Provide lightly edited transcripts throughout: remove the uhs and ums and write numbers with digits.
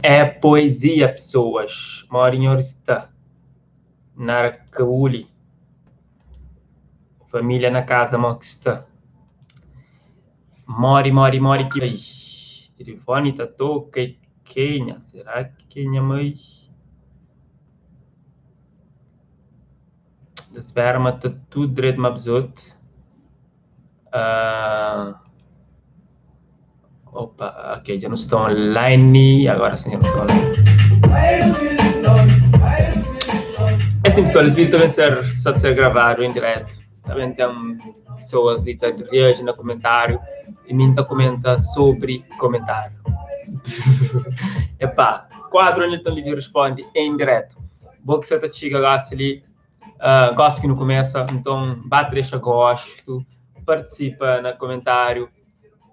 É poezia pesoas modi nhor sta Naracauli Família na casa mo ki sta Modi modi modi ki bai Telefoni ta toka e kenha Será ki é nha mai Ta spera ma ta tudu dretu ma bzot Uh, opa, ok, dja nu sta online, agora sim dja nu sta online. É assim pessoal, esse vídeo também ser, só de ser gravado em direto. Também tem pessoas ali que reagem no comentário e mim tá comenta sobre comentário. Epá, quadro Anilton Livre responde em direto. Boa que você tá chega lá ali Uh, gosto que não começa, então bate, deixa gosto, participa na comentário,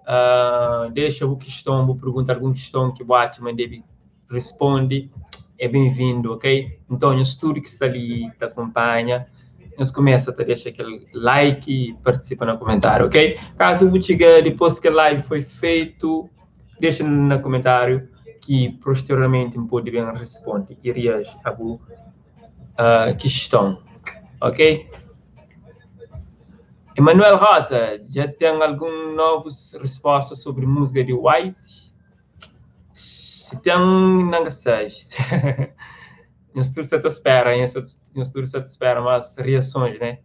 uh, deixa o questão, vou pergunta alguma questão que o Batman deve responde, é bem-vindo, ok? Então, o estúdio que está ali te acompanha, nós começa a deixar aquele like e participa no comentário, ok? Caso você chegue depois que a live foi feito, deixa no comentário que posteriormente pode bem responde e reage a uh, questão, ok? Emanuel Rosa, já tem algum novas respostas sobre música de Wise? Se tem, não sei. Nós tudo está espera, nós tudo está espera umas reações, né?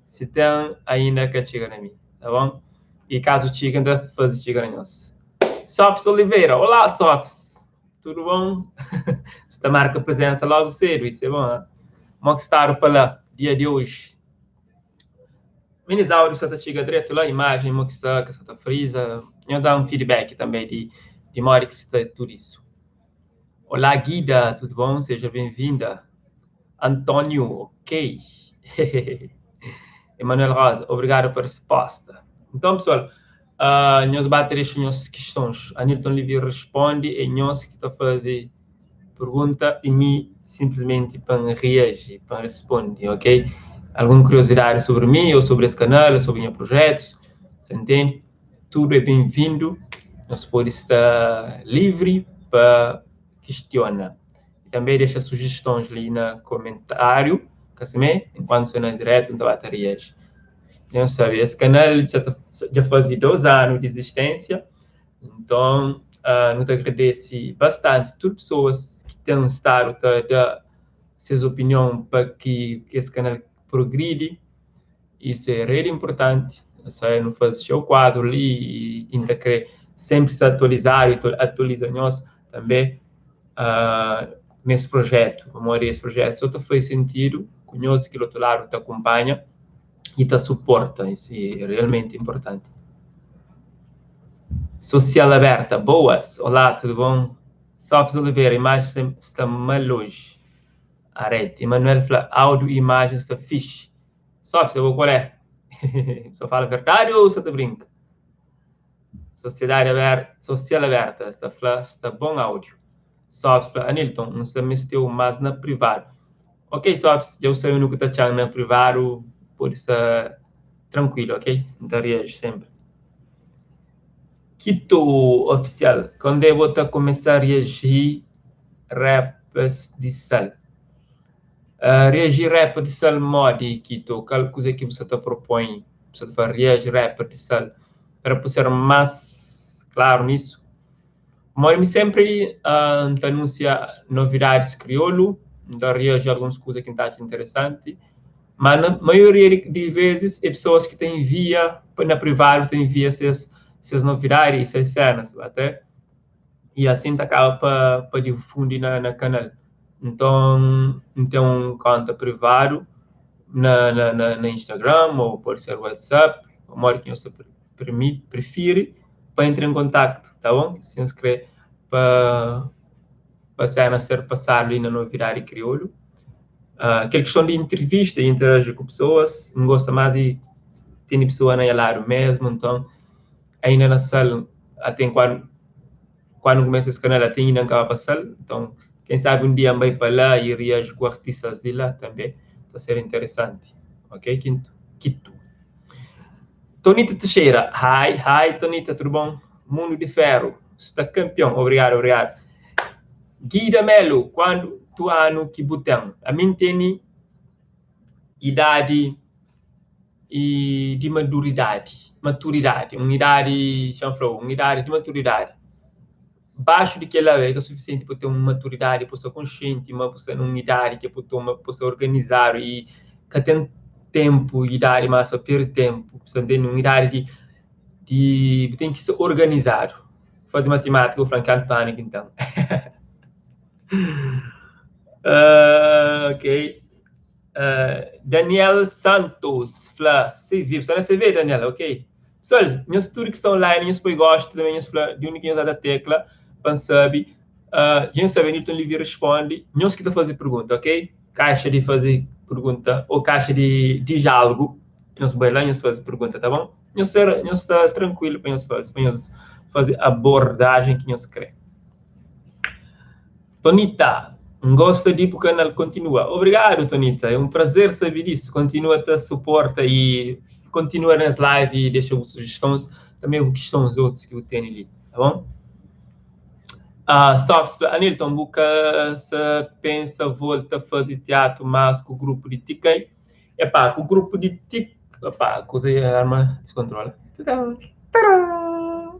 Se tem, ainda que chega na mim, tá bom? E caso chegue, ainda faz chegar em nós. Sofs Oliveira, olá Sofs, tudo bom? Você marca presença logo cedo, isso é bom, né? Como que está para lá, dia de hoje? Minis áudio só tá chega direto lá, imagem, como que está, que está frisa. Eu dá um feedback também de, de modo que está tudo isso. Olá, Guida, tudo bom? Seja bem-vinda. Antônio, ok. Emanuel Rosa, obrigado pela resposta. Então, pessoal, uh, nós bater as questões. Anilton Livre responde e nós que está fazendo pergunta e me simplesmente para reagir, para responder, ok? Alguma curiosidade sobre mim ou sobre esse canal, ou sobre meus projetos, você entende? Tudo é bem-vindo. Nós pode estar livre para questionar. E também deixa sugestões ali no comentário, que enquanto você não é direto, então baterias. Não sabe, esse canal já, tá, já faz dois anos de existência, então uh, não te agradece bastante todas as pessoas que têm estado a dar suas opiniões para que esse canal progride. Isso é really importante. Só não faz seu quadro ali e ainda querer sempre se atualizar e atualiza nós também uh, nesse projeto. Vamos ver esse projeto só faz sentido, conhece que o outro lado te acompanha e te suporta. Isso é realmente importante. Social Aberta, boas. Olá, tudo bom? Sofs Oliveira, imagem está mal hoje. Arete, Emanuel fala, áudio e imagem está fixe. Sofs, eu vou qual é? Só fala verdade ou só te brinca? Sociedade aberta, social aberta, está, fala, está bom áudio. Sofs fala, Anilton, não se mexeu mais na privado. Ok, Sofs, eu sei o que está na privado, pode estar tranquilo, ok? Então reage sempre. Quito oficial, quando eu vou começar a reagir raps de sal? Uh, reagir rap de sal modi, Quito, qual coisa que você te propõe? Você te reagir rap de sal para ser mais claro nisso. Mas sempre uh, anuncia novidades crioulo, então reage algumas coisas que está interessante. Mas na maioria de vezes é pessoas que te envia na privado, te envia essas, essas novidades, essas cenas, até. E assim acaba para difundir na, na canal. Então, tem um conta privado na, na, na, na Instagram ou pode ser WhatsApp, o modo que você permite, prefere, para entrar em contato, tá bom? Se inscreve para para cena ser passado ali na novidade crioulo. Uh, aquela questão de entrevista e interagir com pessoas, não gosta mais de ter pessoa na lado mesmo, então ainda na sala, até quando, quando começa esse canal, até ainda acaba para sala, então quem sabe um dia vai para lá e reage com artistas de lá também, vai ser interessante. Ok, Quinto? Quito. Tonita Teixeira, hi, hi Tonita, tudo bom? Mundo de Ferro, está campeão, obrigado, obrigado. Guida Melo, kuantu anu ki bu ten? Ami N tene idadi i di maduridadi, maturidadi, un idadi, xa-m fla-u, un idadi di maturidadi. Baxu di kel-la é ka sufisienti pa ten un maturidadi, pa bu sta konsienti ma bu sta na un idadi ki é pa toma, pa sta organizadu i ka ten tenpu, idadi mas pa perde tenpu. Bu sta ntende? Un idadi di di bu ten ki sta organizadu. Faze matimátika bu fla-m kantu anu ki N ten. Ok. Daniel Santos fla CV. Bu sta na CV, Daniel? Ok. Pessoal, nhos tudu ki sta online, nhos poi gostu também, nhos fla di undi ki nhos ta tekla pa N sabe. Dja nhos sabe, Anilton Levy responde. Nhos ki ta faze pergunta, ok? Kaixa di faze pergunta ou kaixa di diálogo, nhos bai la nhos faze pergunta, tá bom? Nhos ser, nhos sta tranquilo pa nhos faze, pa nhos faze abordagem ki nhos kre. Tonita, N gosta di bu kanal, kontinua. Obrigadu, Tonita, é un prazer sabe disso. Kontinua ta suporta i kontinua nes live i dexa bu sugestons, tanbe bu kistons otus ki bu tene li, tá bom? Sofs fla, Anilton, bu ka sa pensa volta faze teatru mas ku grupu di Tikai? Epá, ku grupu di Tik... Epá, kuza arma descontrola.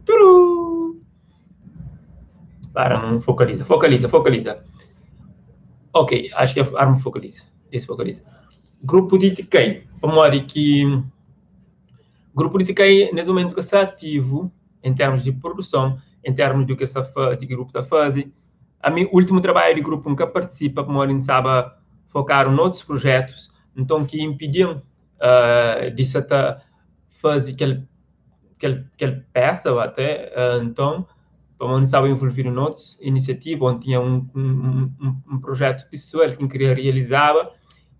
Turu! Para, não focaliza, focaliza, focaliza. Ok, acho que a arma focaliza. Esse focaliza. Grupo de Tikai. Pamodi ki grupo de Tikai nesse momento que está ativo em termos de produção, em termos do que está de grupo está faze. A mi último trabalho de grupo nunca participa, pamodi N estava focado noutros projetos, então que impediam de se ta faze kel kel kel peça ou até então pamodi N staba envolvidu noutros inisiativa, ou N tinha un un un projetu pesoal ki N kria realizaba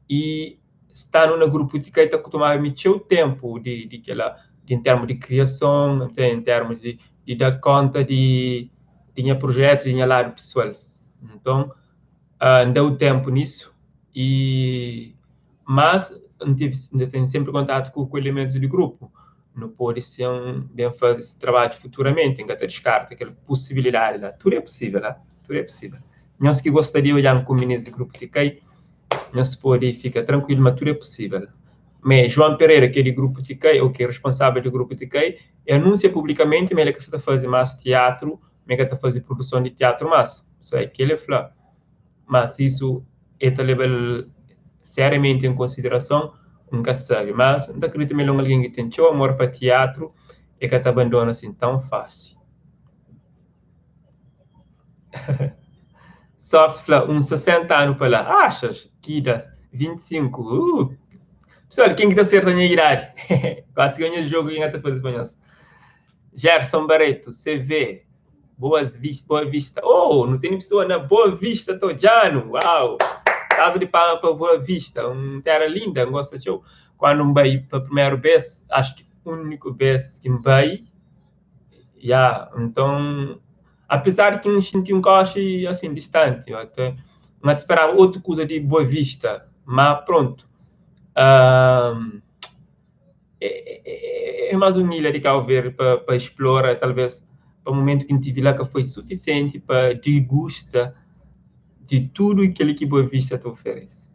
i stando na grupu ti kai ta tomaba mi txeu tenpu di di kela di en termu di kriason, en termus di di da konta di di nha projetu, di nha ladu pesoal. Nton N da-u tenpu nisu i mas N tevi N ten senpri kontatu ku ku elementus di grupu. Nu pode sin ben faze esse trabadju futuramenti, N ka ta diskarta kel pusibilidadi la. Tudu é pusível, ha, tudu é pusível. Nhos ki gosta di odja-m ku minis di grupu Tikai, nhos pode fika trankuilu ma tudu é pusível. Me João Pereira, ki é di grupu Tikai, ou ki é responsável di grupu Tikai, e anúnsia publikamenti ma el ka sa ta faze mas tiatru, ma el ka ta faze produson di tiatru mas. So é kel el fla. Ma si isu el ta leba-l seriamenti en konsiderason, N ka sabe. Mas N ta kridita ma el é un algen ki ten txeu amor pa tiatru, el ka ta abandona asin tãu fásil. Sofs fla, uns 60 anu pa la. Axas? Kida, 25. Pessoal, ken ki ta serta nha idadi? Gosi ki é nha jogu ki N ka ta faze pa nhos. Gerson Barreto, CV, Boas Vista, Boa Vista. Oh, nu tene pessoa na Boa Vista ta odjanu. Uau! Salve de palma pa Boa Vista, un terra linda, N gosta txeu. Quando N bai pa primeru bes, acho ki úniku bes ki N bai, ya, nton, apesar ki N xinti un koxi asin distanti, até N ta speraba otu kuza di Boa Vista, ma prontu. É más un ilha di Cabo Verde pa pa explora, talvez pa momentu ki N tivi la ka foi sufisienti pa digusta di tudu kel ki Boa Vista ta oferese.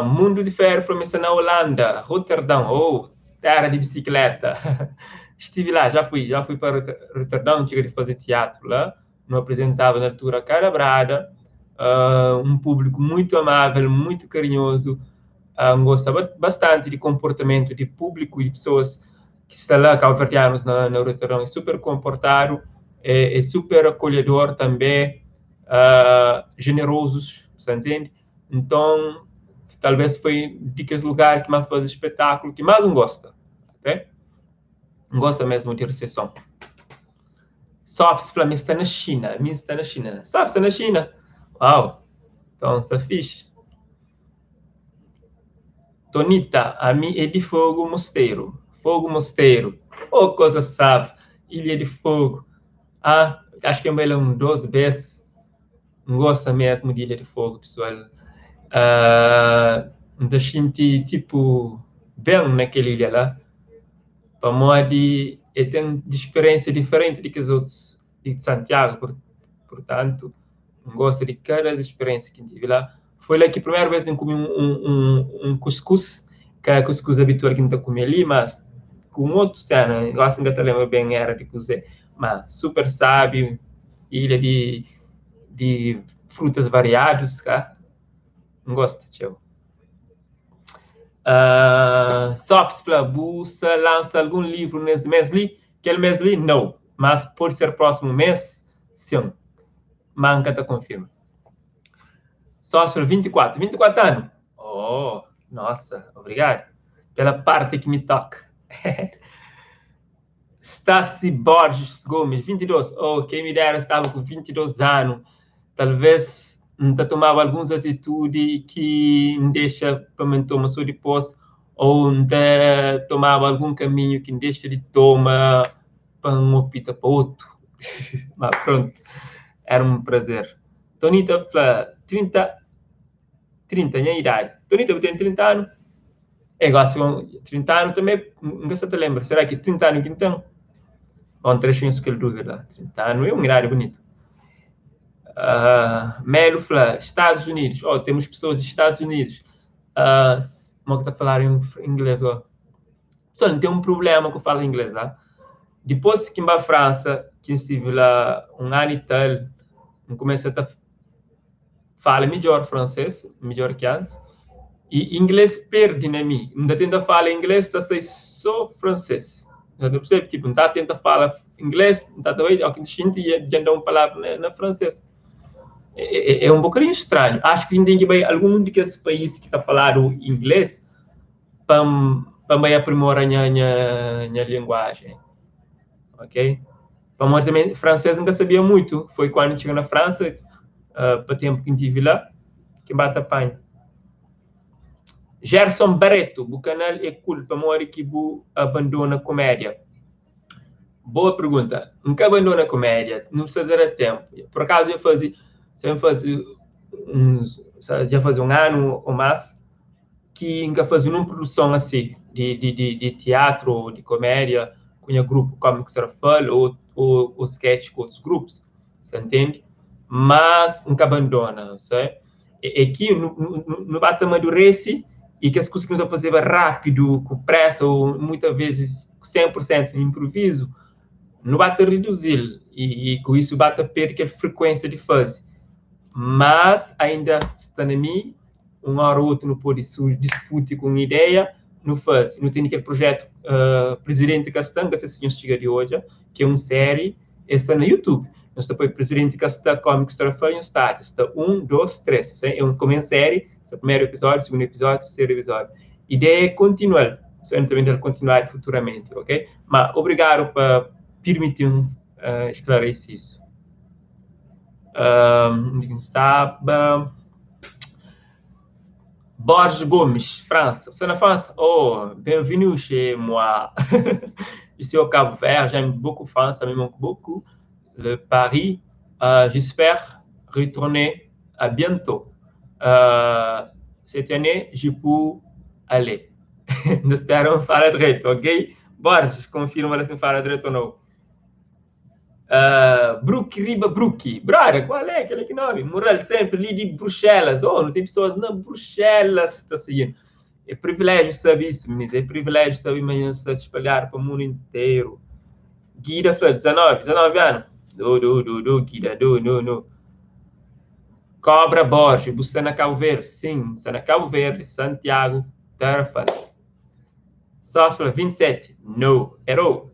Mundo di Feru fla ma sta na Holanda, Roterdão, oh, terra di bisikleta. Estive lá, já fui, já fui pa Roterdão, txiga di faze tiatru la. Nu apresentaba na altura Cara Brada, un públiku muitu amável, muitu karinhozu. N gosta bastanti di konportamentu di públiku i di pesoas ki sta la, kauverdianus na na Roterdão é super konportadu, é super akolhedor tanbe, jenerozus, sa ntende? Nton, talvez foi di kes lugar ki más faze spetaklu ki más N gosta, ok? N gosta mesmu di reseson. Sofs fla mi sta na Xina, mi sta na Xina. Sofs sta na Xina? Uau! Então sta fixe. Tonita, ami é di Fogo Mosteiro. Fogo Mosteiro. Oh, coisa sabe. Ilha de Fogo. Ah, acho que eu bai lá um dos vezes. N gosta mesmo di Ilha de Fogo, pessoal. N ta xinti tipo ben naquele ilha lá. Pamodi el ten di speriénsia diferenti di kes otus di Santiagu. Purtantu, N gosta di kada spiriénsia ki N tive la. Foi la ki primeru bês N kume un kuskus, ka é kuskus abitual ki N ta kume li, mas ku un otu séna, gosi N ka ta lenbra ben éra di kuzê, ma super sábi, ilha di di frutas variadus, ka? N gosta txeu. Uh, Sops fla, bu sta lansa algun livru nes mês li? Kel mês li, nau. Mas pode ser prósimu mês, sin. Má N ka ta konfirma. Sops fla, 24. 24 anu? Oh, nossa, obrigadu. Pela parte que me toca. Stassi Borges Gomes, 22. Oh, quem me dera estava com 22 anos. Talvez N ta tomaba alguns atitudi ki N dexa pa mi toma só dipôs, ou N ta tomaba algun kaminhu ki N dexa di toma pa N opita pa otu. Ma prontu, era un prazer. Tonita fla, 30, 30, nha idadi. Tonita, bu ten 30 anu? É, gosi 30 anu tanbe, N ka sa ta lenbra, sera ki 30 anu ki N ten? Bon, ta dexa-m kel dúvida la. 30 anu é un idadi bunitu. Uh, Melo fla, Estados Unidos. Oh, temos pessoas dos Estados Unidos. Uh, mo ki ta falar em inglês, ó. Pessoal, N ten un problema ku fala inglês, ah. Dipôs ki N ba Fransa, ki N stive la un anu i tal, N kumesa ta fala midjor fransês, midjor ki antis, i inglês perde na mi. N ta tenta fala inglês, ta sai só fransês. N ta percebe? Tipo, N ta tenta fala inglês, N ta bai, ó ki N xinti, dja N da un palavra na, na fransês. É, é, é un bokadinhu stranhu. Acho ki N ten ki bai algun di kes país ki ta faladu inglês pa N, pa N bai aprimora nha, nha, nha linguagem. Ok? Pamodi tanbe fransês N ka sabia muitu. Foi kuandu N txiga na Fransa, uh, pa tenpu ki N tivi la, ki N ba ta panha. Gerson Barreto, bu kanal é cool, pamodi ki bu abandona komédia? Boa pergunta. N ka abandona komédia, nu sta ta da tenpu. Por akazu dja faze, sen faze uns, dja faze un anu ou más ki N ka faze nun produson asi di, di, di, di teatru ou di komédia ku nha grupu Comics Rafal ou, ou, ou sketch ku otus grupus, sa ntende? Mas N ka abandona, sa? É, é ki nu, nu, nu ba ta madurese i kes kusa ki nu ta fazeba rápidu, ku presa ou muita vezes 100% di improvisu, nu ba ta reduzi-l i, i ku isu ba ta perde kel frekuénsia di faze. Mas ainda sta na mi, un óra ou otu nu pode surji disputi ku un ideia, nu faze. Nu tene kel projetu uh, Presidente Ka Sta, N ka sei si nhos txiga di odja, ki é un série, el sta na YouTube. Nhos ta poi Presidente Ka Sta, Cómics Tarrafal, nhos ta atxa. Sta 1, 2, 3. É un, como é un série, sta primeru episódiu, segundo episódiu, terceru episódiu. Ideia é kontinua-l. So, N ta ben da-l kontinuidadi futuramenti, ok? Ma obrigadu pa pirmiti-m uh, esclarece isso. Undi ki N staba? Borges Gomes, França. Você na França? Oh, bienvenue chez moi. Ici au Cabo Vert, j'aime beaucoup France, ça me manque beaucoup. Le Paris, j'espère retourner à bientôt. Cette année, je peux aller. N spera N fala dretu, ok? Borges, konfirma la si N fala dretu ou nau. Uh, Brook riba Brook. Brother, qual é aquele que nome? Mural sempre li de Bruxelas. Oh, não tem pessoas na Bruxelas está seguindo. É privilégio saber isso, meninos. É privilégio saber mas está se espalhar para o mundo inteiro. Guida fla, 19, 19 anos. Do, do, do, do, Guida, do, do, do. Cobra Borges, você está na Cabo Verde? Sim, está na Cabo Verde, Santiago, Tarrafal. Só fla, 27. No, errou.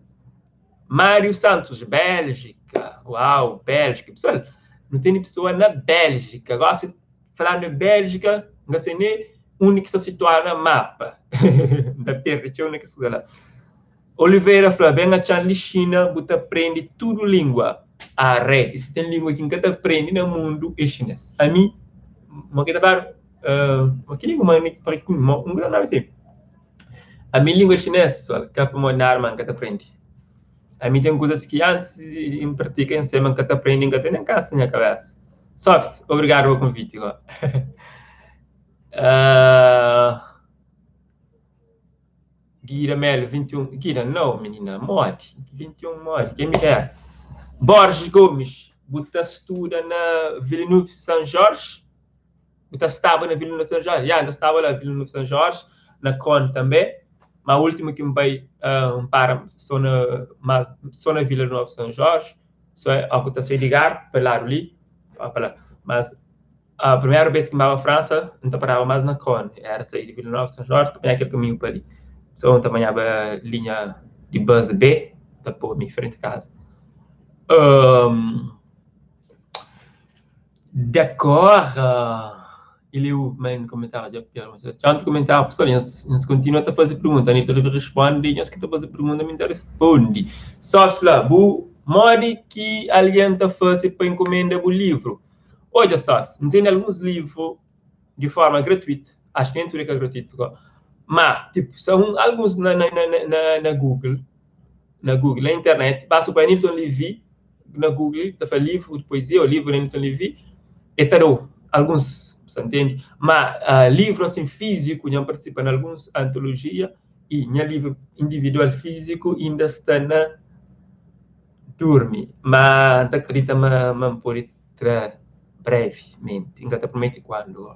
Mário Santos, Bélgica. Uau, Bélgica. Pessoal, não tem pessoa na Bélgica. Agora, se falar na Bélgica, não sei nem onde que está situado no mapa. Da perde, onde que está lá. Oliveira fla, ben atxan li China, bu ta aprende tudo língua. Ah, rete, se tem língua que nunca ta aprende no mundo, é chinês. A mim, ma que ta uh, que língua, ma, um não assim. A minha língua chinês, pessoal, ka pa nada, man, ka ta aprende. A mim tem coisas que antes de em pratica em cima, nunca ta aprende, nunca tem nem cansa na minha cabeça. Sofs, obrigado pelo convite. Ó. Uh, Guida Melo, 21. Guida, não, menina, mode. 21 mode, quem me dera. Borges Gomes, Bu ta studa na Villeneuve Saint Georges? Bu ta staba na Villeneuve Saint Georges? Ya, N ta staba la Villeneuve Saint Georges, na Con tanbe. Ma ultimu ki N bai, N para so na mas so na Villeneuve Saint Georges. So ó ku ta sai di gar pa ladu li, pa la. Mas a primeru bes ki N baba Fransa, N ta paraba mas na Con. Era sai di Villeneuve Saint Georges ta panha kel kaminhu pa li. So N ta panhaba linha di bus B ta po-mi frenti kaza. D'accord. Il est où man komentáriu dja pior mas tantu komentáriu pessoal nhos nhos kontinua ta faze pergunta Anita ta responde nhos ki ta faze pergunta mi ta responde Sofs fla bu modi ki algen ta faze pa enkomenda bu livru odja Sofs N tene alguns livru di forma gratuitu acho ki nen tudu é ka gratuitu go ma tipo sa un alguns na na na na Google na Google, na internet, basta bu poi Anilton Levy na Google, ta fla livru di poezia ou livru di Anilton Levy, e ta dau alguns, sa ntende? Ma livru asin fíziku, nha partisipa na alguns antolojia i nha livru individual fíziku inda sta na durmi, ma N ta kridita ma ma N pode tra brevimenti, N ka ta prometi kuandu.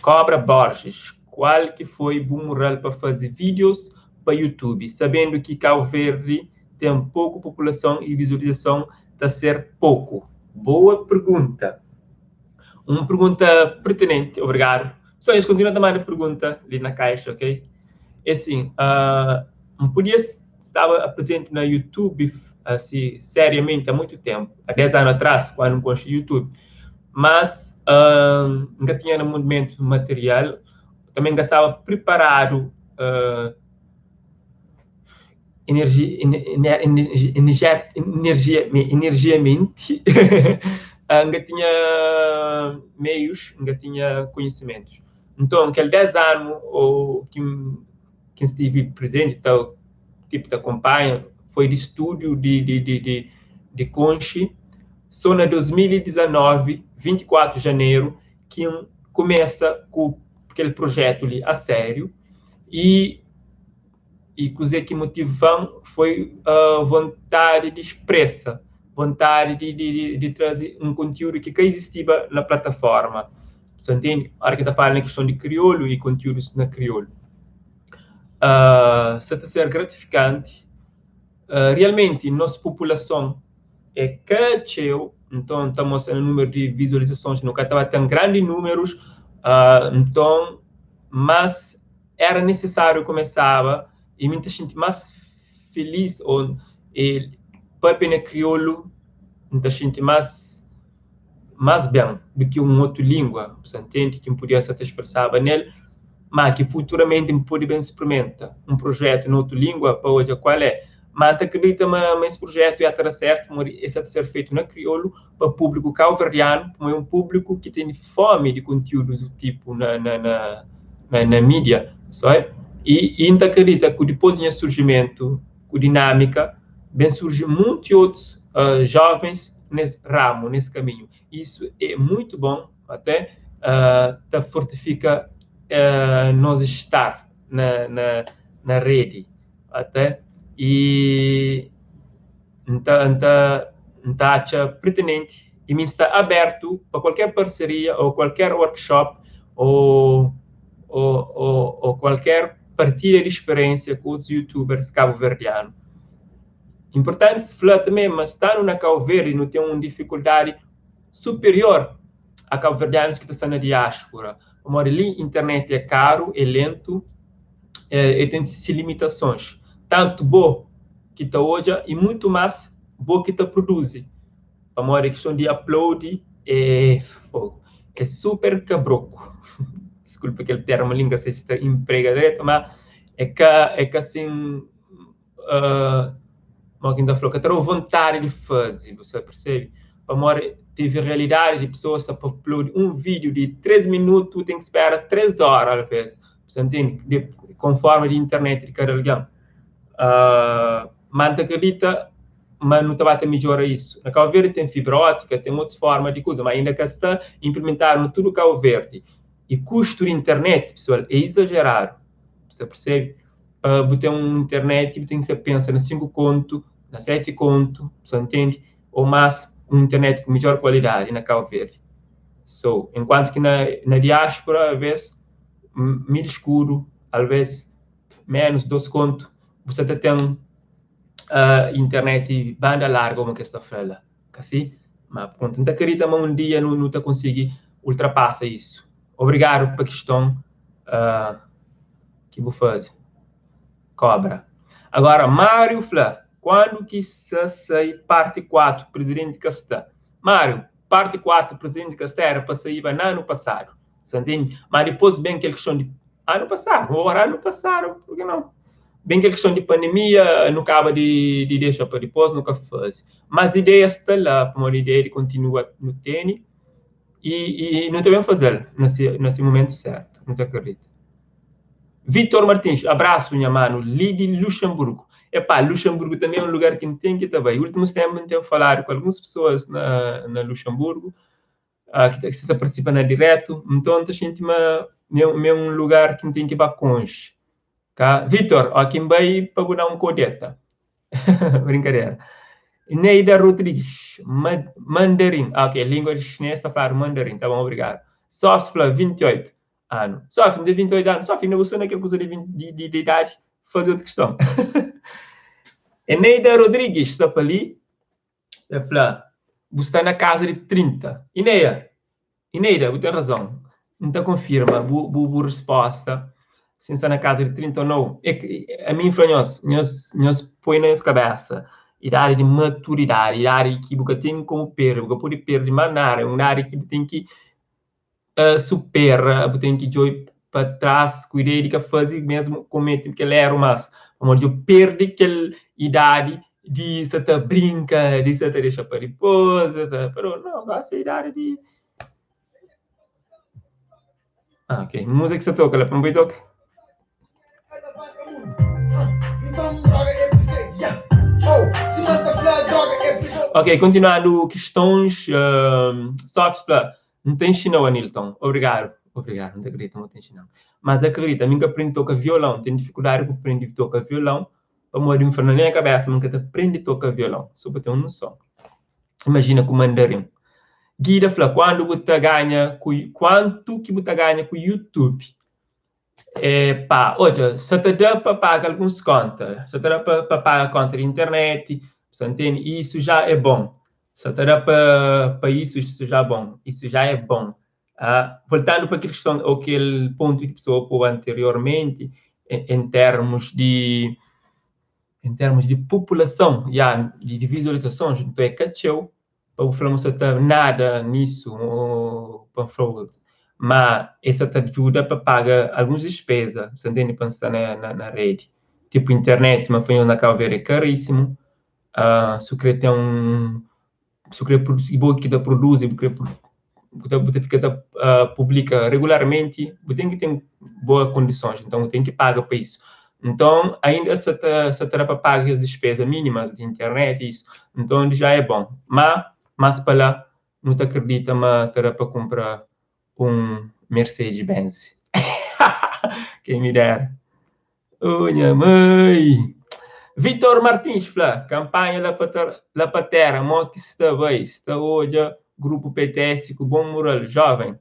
Cobra Borges, Kual ki foi bu mural pa faze videos pa YouTube, sabendu ki Cabo Verde ten poku populason y vizualizason ta ser poku? Boa pergunta. Un pergunta pertinenti, obrigadu. Pessoal, nhos kontinua ta manda pergunta li na kaixa, ok? É sin, uh, N podia staba presenti na YouTube asi seriamenti há muitu tempu, há 10 anu atrás, kuandu N konxe YouTube. Mas uh, N ka tinha na momentu material, também N ka staba preparadu uh, energia, energia, energia, energiamenti, N ka tinha meios, N ka tinha konhisimentus. Nton, kel 10 anu ou ki ki N stive prezenti ta tipo ta konpanha foi di studu di di di di di konxe so na 2019, 24 di janeru ki N kumesa ku kel projetu li a sériu i i kuzê ki motiva-m foi vontadi di spresa, vontadi di di di traze un kontiúdu ki ka izistiba na plataforma. Sa ntende? Ora ki ta fala na kiston di kriolu i kontiúdus na kriolu. Sa ta ser gratifikanti. Realmenti nos populason é ka txeu, nton ta mostra na númeru di vizualizasons nu ka ta ba ten grandi númerus, nton mas era nisisáriu kumesaba i mi ta xinti mas filis o e papia na kriolu N ta xinti mas mas ben di ki un otu lingua, bu sta ntende, ki N podia sa ta spresaba nel, ma ki futuramenti N pode ben sprimenta un prujetu na otu lingua pa odja kual é. Ma N ta kridita ma ma es prujetu ia ta da sertu pamodi e sa ta ser fetu na kriolu pa públiku kauverdianu, pamodi é un públiku ki tene fomi di kontiúdus du tipu na na na na na mídia, sabe? I i N ta kridita ku dipôs di nha surjimentu ku dinâmika, ben surji munti otus jovens nes ramu, nes kaminhu. Isu é muitu bon, até ta fortifika nos estar na na na redi, até i N ta N ta N ta atxa pertinenti i mi sta abertu pa kualker parseria ou kualker workshop ou ou ou ou kualker partilha di speriensia ku otus youtubers kabuverdianu. Inpurtanti fla tanbe ma standu na Kau Verdi nu ten un difikuldadi superior a kabuverdianus ki ta sta na diaspura, pamodi li internet é karu, é lentu, e ten si limitasons, tantu bo ki ta odja i mutu mas bo ki ta pruduzi, pamodi kiston di upload é fogu, é super kabroku, diskulpa kel termu li, N ka sai si ta inprega dretu, ma é ka é ka asin. Mo ki N ta fla, ka ta da-u vontadi di faze, bu sta persebe? Pamodi tevi realidadi di pesoas ta upload un vídiu di 3 minutu, ten ki spera 3 óra alvês, bu sta ntende? Di konformi di internet di kada algen. Ma N ta kridita ma nu ta ba ta midjora isu. Na Kau Verdi ten fibra ótika, ten otus forma di kuza, ma inda ka sta inplimentadu na tudu Kau Verdi. I kustu di internet, pesoal, é izajeradu, bu sta persebe? Pa bu ten un internet bu ten ki sta pensa na 5 kontu, na 7 kontu, bu sta ntende? Ou mas. un internet ku midjor kualidadi na Cabo Verde. So, enkuantu ki na na diáspora alves 1000 escudo, alves menus, 2 kontu, bu sa ta ten internet banda larga uma kes ta fla la, ka si? Ma prontu, N ta akredita ma un dia nu nu ta konsigi ultrapasa isu. Obrigadu pa kiston ki bu faze. Kobra. Agora Mário fla, kuandu ki sa sai parti 4, presidenti ka sta. Mário, parti 4 presidenti ka sta era pa saiba na anu pasadu. Sa ntende? Ma dipôs ben kel kiston di anu pasadu, ora anu pasadu, pur ki nau? Ben kel kiston di pandemia, nu kaba di di dexa pa dipôs, nu ka faze. Mas ideia sta la, pamodi ideia di kontinua nu tene i i nu ta ben faze-l na si na si mumentu sertu, nu ta akredita. Vitor Martins, abrasu nha manu li di Luxemburgo. Epá, Luxemburgo tanbe é un lugar ki N ten ki ta bai. Últimus ténpu N ten faladu ku alguns pesoas na na Luxemburgo, ki ta ki sa ta partisipa na diretu, nton N ta xinti ma ma é un lugar ki N ten ki ba konxe. Ka? Vitor, ó ki N bai pa bu da un kodeta. Brinkadera. Neida Rodrigues, mandarin. Ah, ok, língua di xinês ta fladu mandarin. Tá bom, obrigadu. Sofs fla 28 anu. Sofi, N ten 28 anu. Sofi, inda bu sta na kel kuza di 20, di, di idadi? Faze otu kiston. Eneida Rodrigues sta pa li, el fla, bu sta na kaza di 30. Ineia, Eneida, bu ten razon. N ta konfirma bu, bu, bu resposta si N sta na kaza di 30 ou nau. É ki, ami N fla nhos, nhos, nhos poi na nhos kabesa idadi di maturidadi, idadi ki bu ka ten komu perde, bu ka pode perde más nada, é un idadi ki bu ten ki supera, bu ten ki djobe pa tras ku ideia di ka faze mesmu komete kel eru mas, pamodi djo perde kel idadi di sa ta brinka, di sa ta dexa pa dipôs, sa ta no, gosi é idadi di Ah, ok, múzika ki sa toka la pa N bai toka? Ok, kontinuandu kistons, Sofis fla, N ta inxina-u Anilton. Obrigadu, obrigadu, N ta kridita ma bu ta inxina-m. Mas akredita, mi N ka prende toka violãu, N ten difikuldadi ku prende toka violãu, pamodi N fla na nha kabésa ma N ka ta prende toka violãu, so pa ten un noson. Imajina ku mandarin. Guida fla, kuandu bu ta ganha ku, kuantu ki bu ta ganha ku YouTube? Epá, odja, sa ta da pa paga alguns konta, sa ta da pa pa paga konta di internet, sa ntende? I isu já é bon. Sa ta da pa pa isu, isu já bon, isu já é bon. Voltandu pa kel kiston ô kel pontu ki pesoa poba anteriormenti, en termus di en termus di populason, ya, di vizualizasons, nton é ka txeu, pa bu fla ma sa ta nada nisu ô pa N fla-u ma e sa ta djuda pa paga alguns dispeza, sa ntende, pa N sta na na redi. Tipu internet, ma fla nhos na Kabu Verdi é karísimu, si bu kre ten un, si bu kre produzi, bo ki ta produzi, bu kre bu ta bu ta fika ta publika regularmenti, bu ten ki ten boa kondisons, nton bu ten ki paga pa isu. Nton, ainda sa ta sa ta da pa paga kes dispeza mínimas di internet isu, nton dja é bon. Má, más pa la, nu ta kridita ma ta da pa kunpra un Mercedes Benz. Quem me dera. Oh, nha mãe! Vitor Martins fla, kampanha la pa la pa tera, mo ki sta bai, sta odja grupu PTS ku bon mural, joven.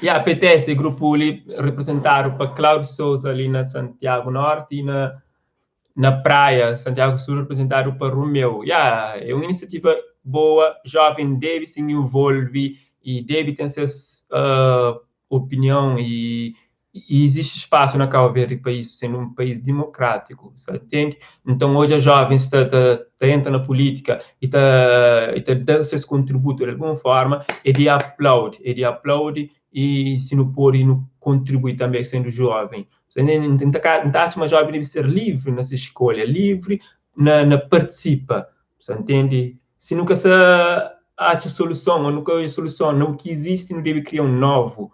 Ya, PTS é grupu li representadu pa Cláudio Souza li na Santiago Norte e na na Praia, Santiago Sul representadu pa Romeu. Ya, é un inisiativa boa, joven debe sin envolve e debe ten ses opinion e E izisti spasu na Kau Verdi pa isu, sendu un país dimokrátiku, sa ntende? Nton, odja jovens ta ta ta entra na pulítika i ta i ta da ses kontributu di algun forma, é di aplaudi, é di aplaudi i si nu pode nu kontribui tanbe sendu joven. Sa ntende? N ta N ta atxa ma joven debe ser livri na se skolha, livri na na partisipa, sa ntende? Si nu ka sa atxa soluson ô nu ka odja soluson na u ki izisti, nu debe kria un novu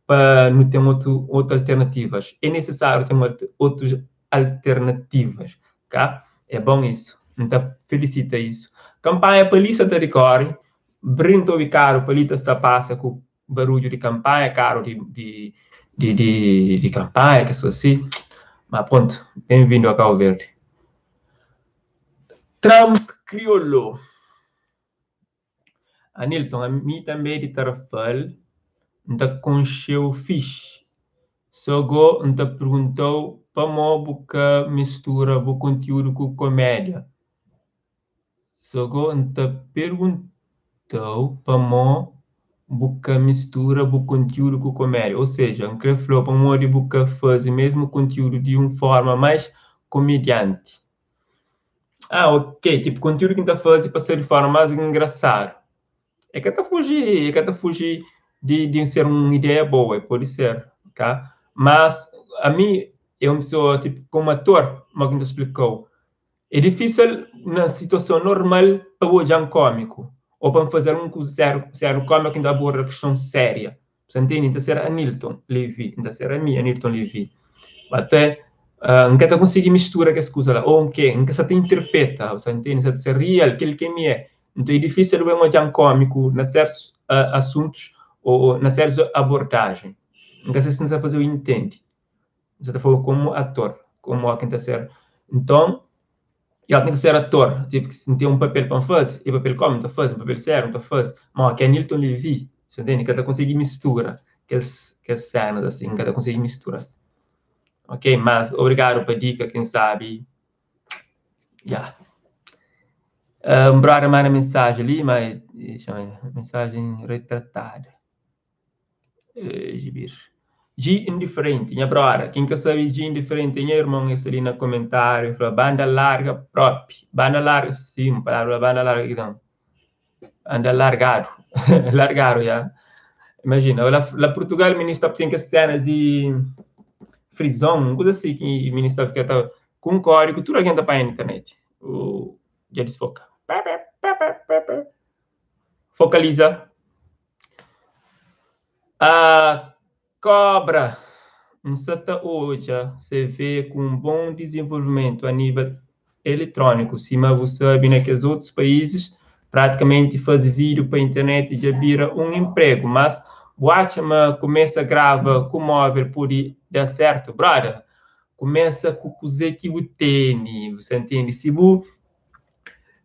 pa nu ten otu otu alternativas. É nesesáriu ten otus alternativas, ka? É bon isu. N ta felisita isu. Kanpanha pa li sa ta dikori, brin ta obi karu pa li ta sta pasa ku barudju di kanpanha, karu di di di di di kanpanha, kes kusa si. Ma prontu, ben-vindu a Kau Verdi. Trump kriolu. Anilton, ami tanbe di Tarrafal, N ta konxe-u fixi. So go N ta pergunta-u pamo bu ka mistura bu kontiúdu ku komédia? So go N ta pergunta-u pamo bu ka mistura bu kontiúdu ku komédia? Ou seja, N kre fla-u pamodi bu ka faze mesmu kontiúdu di un forma mais komedianti? Ah, ok, tipu kontiúdu ki N ta faze pa ser di forma mais engrasadu. E ka ta fuji, e ka ta fuji di di ser un ideia boa, e pode ser, ka? Mas ami é un pesoa tipu komu ator, mo ki N ta splikau, é difísil na situason normal pa bu odjan kómiku ô pa N faze algun kuza sériu sériu kómiku ki N ta aborda kiston séria. Bu ta ntende? N ta ser Anilton Levy, N ta ser ami Anilton Levy. Ma te N ka ta konsigi mistura kes kuza la, ô N ke, N ka sa ta interpreta, bu ta ntende? N sa ta ser real, kel ki ami é. Nton é difísil bu ben odja-m kómiku na sértus asuntus ô na sértus abordajen. N ka sa si N sa faze-u intende. N sa ta fla-u komu ator, komu óki N ta ser. Nton, i óki N ta ser ator, tipu si N ten un papel pa N faze, é papel kómiku N ta faze, un papel sériu N ta faze. Má óki Anilton Levy, bu ta ntende, N ka ta konsigi mistura kes kes sénas asin, N ka ta konsigi mistura-s. Ok, mas obrigadu pa dika, ken sabi Ya. Un brother manda mensajen li, ma mensajen retratada. Jibir. G indiferenti, nha brother. Ken ka sabe G indiferenti é nha irmon, el sta li na komentariu, el fla banda larga propi. Banda larga, sim, palavra banda larga ki ten. Anda largadu, largadu, ya. Imajina, la, la Portugal minis ta ten kes senas di frizon, un kuza asi ki minis ta fika ta ku un kódigu tudu algen ta panha na internet. O dja disfoka. Fokaliza. Ah, kobra. N sa ta odja CV ku un bon dizenvolvimentu a nível elitróniku. Sima bu sabe na kes otus paízis, pratikamenti faze vídiu pa internet dja bira un inpregu. Mas bu atxa ma kumesa grava ku móvel pode da sertu? Brother, kumesa ku kuze ki bu tene, bu sa ntende? Si bu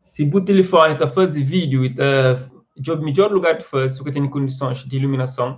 si bu tilifoni ta faze vídiu i ta djobe midjor lugar di faze, si bu ka tene kondisons di iluminason,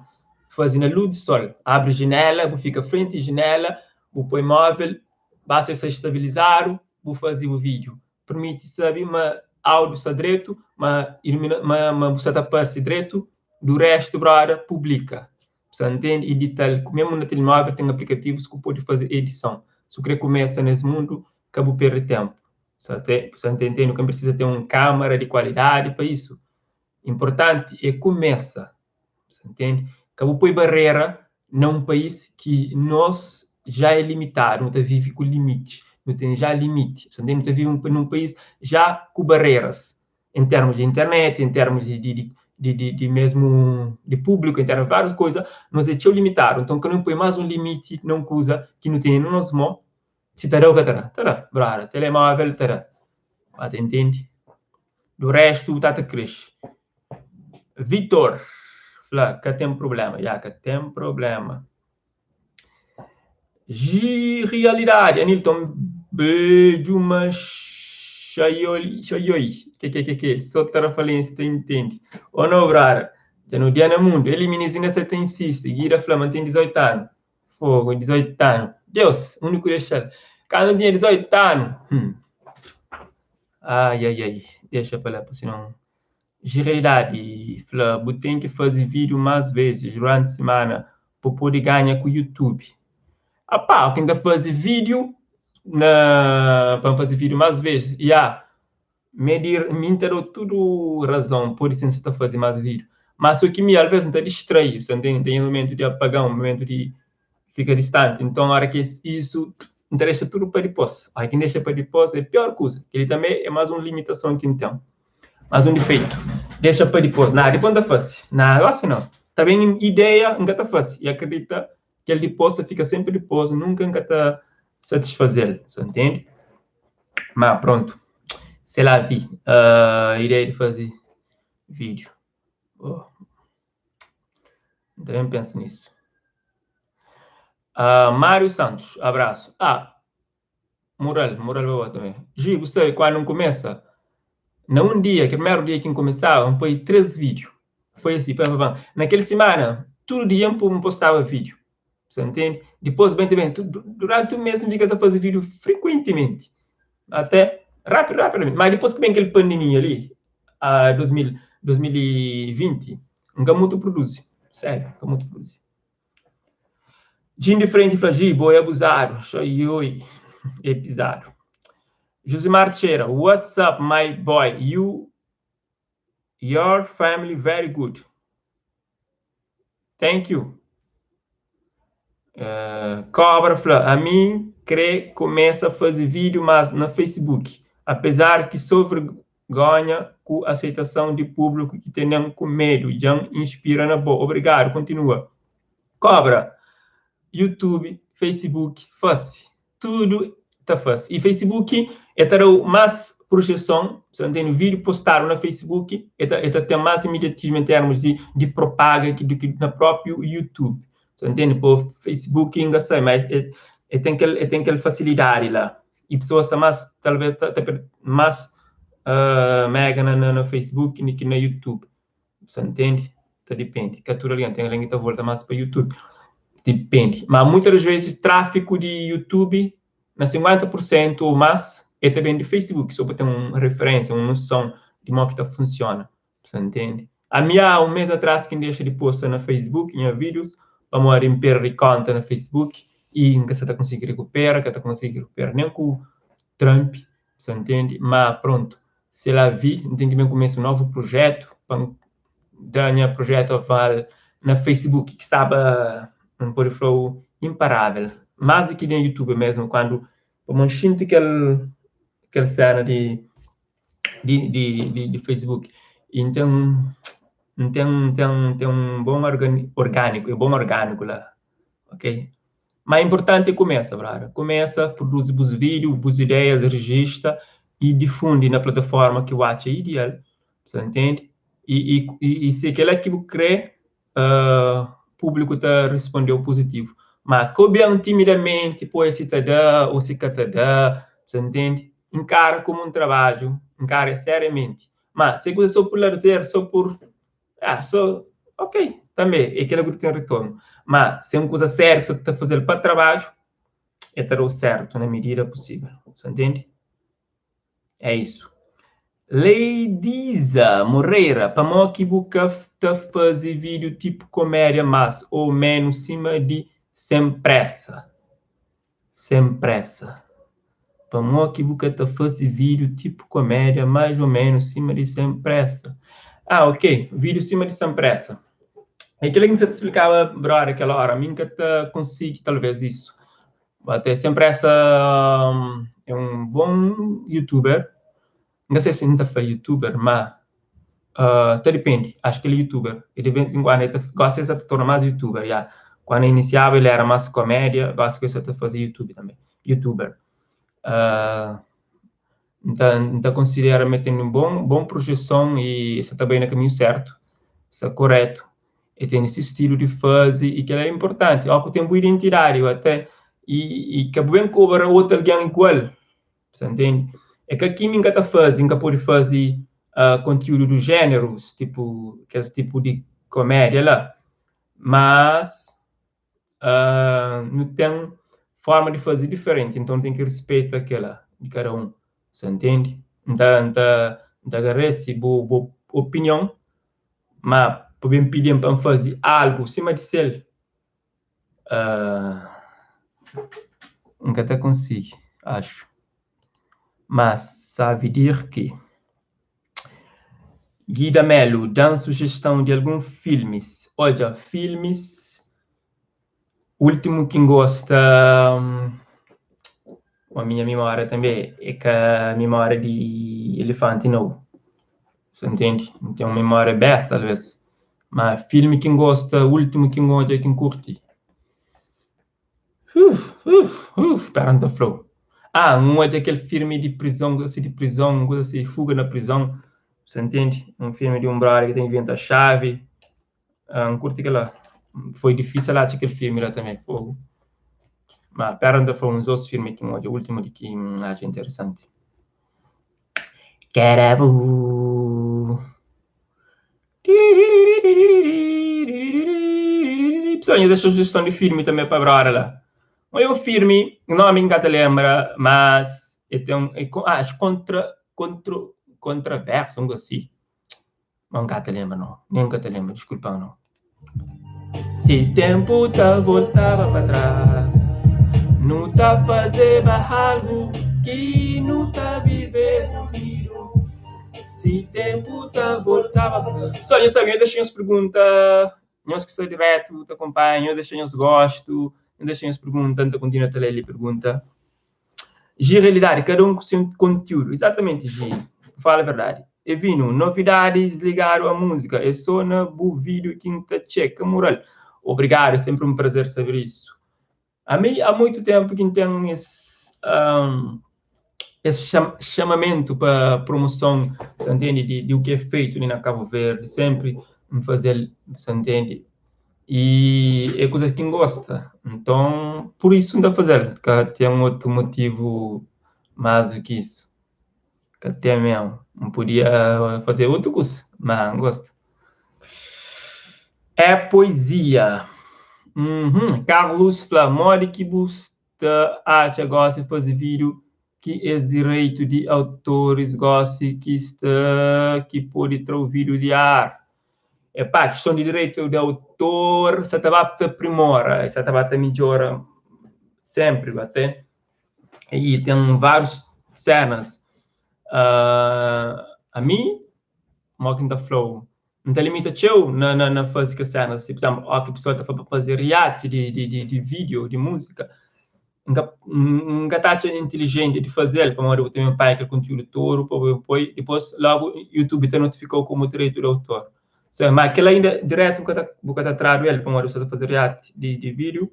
faze na lus di sol, abri jinela, bu fika frenti jinela, bu poi móvel, basta el sta stabilizadu, bu faze bu vídiu. Permiti sabe ma áudiu sta dretu, ma ilumina ma ma bu sta ta parse dretu, du restu broda publika. Bu sta ntende? Idita-l, memu na telemóvel ten aplikativus ku pode faze edison. Si bu kre kumesa nes mundu, ka bu perde tenpu. Sa te, bu sta ntende? Nu ka pirsisa ten un kamara di kualidadi pa isu. Inportanti é kumesa. Bu sta ntende? Ka bu poi barera na un país ki nos já é limitadu, nu ta vive ku limitis, nu ten já limiti. Bu sta ntende? Nu ta vive num país já ku bareras, em termos de internet, em termos de, de, de, de, de mesmu di públiku, em termos de várias coisa, nos é txeu limitadu. Nton, ka nu poi más un limiti na un kuza ki nu tene na nos mô. Si ta da ou ka ta da? Ta da, brother. Telemóvel ta da. Ba ta intende? Do restu, bu ta ta kresce. Vitor fla, ka ten problema. Ya, ka ten problema. Realidade, Anilton, beju ma xaioi, xaioi, kekekeke, só tarrafalense ta intende. Oh no, brother, dja nu dia na mundu. Eli minis inda sa ta insisti. Guida fla ma N ten 18 anu. Fogo, 18 anu. Deus, undi ku dexa-l? Kandu N tinha 18 anu, hum. Ai, ai, ai, dexa pa la, pa sinon. Realidade fla, bu ten ki faze vídeo más vezes durante semana pa pode ganha ku YouTube. Apá, o ki N ta faze vídeo na pa N faze vídeo más vezes, ya. Medir, mi N ta da-u tudu razon, pode ser N sa ta faze más vídeo. Má sô ki mi alvês N ta distrai, bu sa ntende? N ten momentu di apagão, momentu di fika distanti. Nton, óra ki isu, N ta dexa tudu pa dipôs. Óra ki N dexa pa dipôs é pior kuza. Kel-li tanbê é más un limitason ki N ten, más un difeitu. Dexa pa dipôs. Ná, dipôs N ta fase. Ná, gósi nau. Ta ben ideia, N ka ta fase. I akredita, kel dipôs ta fika sénpri dipôs, nunka N ka ta satisfaze-l. Sa ntende? Má prontu, c'est la vie. Ideia di faze vídiu. Oh. N ta ben pensa nisu. Mário Santos, abrasu. Ah, mural, mural pa bo tanbe. Gi, bu sabe, kuandu N kumesa. Na un dia, kel primeru dia ki N kumesaba, N poi 3 vídiu. Foi asi, pam, pam, pam. Na kel simana, tudu dia N postaba vídiu. Sa ntende? Dipôs ben ta ben, duranti un mês N fika ta faze vídiu frikuentimenti. Até rápidu, rapidamenti. Má dipôs ki ben kel pandemia li, a 2000, 2020, N ka mutu produzi. Sériu, N ka mutu produzi. Jim di frenti fla, Gi, bo é abuzadu. Xaioi, é pizadu. Josimar Teixeira, what's up, my boy? You, your family very good. Thank you. Cobra fla, ami kre kumesa faze vídeo mas na Facebook, apesar ki so vergonha ku aceitação di público ki tenen ku medo, djan inspira na bo. Obrigado, continua. Cobra, YouTube, Facebook, fase. Tudo ta fase. E Facebook é ta dau mais projeção, se não tem vídeo postado na Facebook, é ta ten mais imediatismo em termos de propaga do que na próprio YouTube. Você entende? Pô, Facebook ainda sei, mas é tem aquela facilidade lá. E pessoas são mais, talvez, tá, tá mais mega na Facebook do que na YouTube. Você entende? Tá depende. Que tudo alguém tem alguém que tá volta mais para YouTube. Depende. Mas muitas das vezes, tráfego de YouTube, na 50% ou mais, é também de Facebook, só para ter uma referência, uma noção de como que tá funciona. Você entende? A minha, há um mês atrás, quem deixa de postar na Facebook, em vídeos, para morrer perder conta na Facebook, e nunca você tá conseguindo recuperar, que tá conseguindo recuperar nem com o Trump, você entende? Mas pronto, se lá vi, tem que começar um novo projeto, para dar minha projeto aval na Facebook, que estava um por flow imparável, mais do que no YouTube mesmo, quando eu sinto aquela cena de Facebook. Então, tem um bom orgânico, é bom orgânico lá, ok? Mas é importante começa, brother. Começa, produz os vídeos, as ideias, registra e difunde na plataforma que eu acho ideal, você entende? E se aquela que você crê, público tá respondeu positivo. Mas cobiam timidamente, pô, se tá dá ou se tá dá, você entende? Encara como um trabalho, encara seriamente. Mas se você só por lazer, só por... Ah, só... Ok, também, é aquilo que tem retorno. Mas se é uma coisa séria que você está fazendo para trabalho, é ter o certo na medida possível. Você entende? É isso. Leidisa Moreira, para mim que buca tá fazer vídeo tipo comédia, mas ou menos cima de sem pressa. Sem pressa. Para mim que buca tá fazer vídeo tipo comédia, mais ou menos cima de sem pressa. Ah, ok. Vídeo cima de sem pressa. É aquilo que você te explicava, brother, aquela hora. A mim que te consigo, talvez, isso. Até sem pressa é um bom youtuber. Não sei se ainda foi youtuber, mas até depende. Acho que ele é youtuber. E de vez em quando ele gosta de se tornar mais youtuber. Já. Quando iniciava ele era mais comédia, gosta que ele fazia YouTube também. Youtuber. Então considera metendo um bom projeção e está também no caminho certo, está correto. E tem esse estilo de fazer e que é importante. Ó, que tem boa identidade até e que é bem cobra outro alguém igual. Você entende? É que aqui ninguém tá fazendo, nunca pode fazer conteúdo do gênero, tipo, que esse tipo de comédia lá. Mas não tem forma de fazer diferente, então tem que respeitar aquela de cada um. Você entende? Então, agradece boa opinião, mas podem pedir para fazer algo acima de ser. Nunca até consigo, acho. Mas sabe dir que Guida Melo, dá sugestão de alguns filmes. Olha, filmes. Último que gosta. A minha memória também é que a memória de elefante não. Você entende? Tem uma memória besta, talvez. Mas filme que gosta, último que gosta, que curte. Espera, não flow. Ah, um é aquele filme de prisão, assim, de prisão, coisa assim, fuga na prisão. Você entende? Um filme de um brother que tem que inventar a chave. Ah, não curte aquela. Foi difícil lá aquele filme lá também. Fogo. Mas pera, ainda foi uns outros filmes que o último de que acho interessante. Kerabu. Pessoal, nhos dexa sugestão de filme também pa brother lá. Oi, um filme, nome N ka ta lembra, mas é tem um, é, ah, acho contra, contra, controverso, um assim. Mas N ka ta lembra não, nem ka ta lembra, desculpa não. Si tempo ta voltaba pa trás, nu ta fazeba algo ki nu ta viveba unido. Si tempo ta voltaba pa Pessoal, nhos sabe, nhos dexa nhos pergunta, nhos ki sta direto ta acompanha, nhos dexa nhos gosto, nhos dexa nhos pergunta, N ta continua ta lê li pergunta. Gi realidade, cada um com seu conteúdo. Exatamente, Gi. Fala a verdade. Evino, novidades ligado à música. É só na bu vídeo que ta checa moral. Obrigado, é sempre um prazer saber isso. A mim, há muito tempo que tem esse, esse chamamento para promoção, você entende, de o que é feito ali na Cabo Verde, sempre me fazer, você entende, e é coisa que gosta. Então, por isso não dá fazer, que tem um outro motivo mais do que isso. Que tem mesmo. Não podia fazer outro curso, mas não gosto. É poesia. Carlos fla, modi ki bu sta atxa gosta de fazer vídeo ki es direito de autores gosta que está que pode trazer o vídeo de ar. Epá, questão de direito de autor, se tá ta aprimora, se tá ta melhora sempre, até. E tem várias cenas. A mim, mo que tá flow, não tem limite teu na fazer que cenas, assim, por exemplo, ó, que a pessoa tá para fazer react de vídeo, de música, nunca tá inteligente de fazer, para eu ter pai aquele conteúdo todo, para depois, depois logo YouTube te notificou como direito de autor. So, mas aquele ainda direto nunca tá trado ele, para você fazer react de vídeo,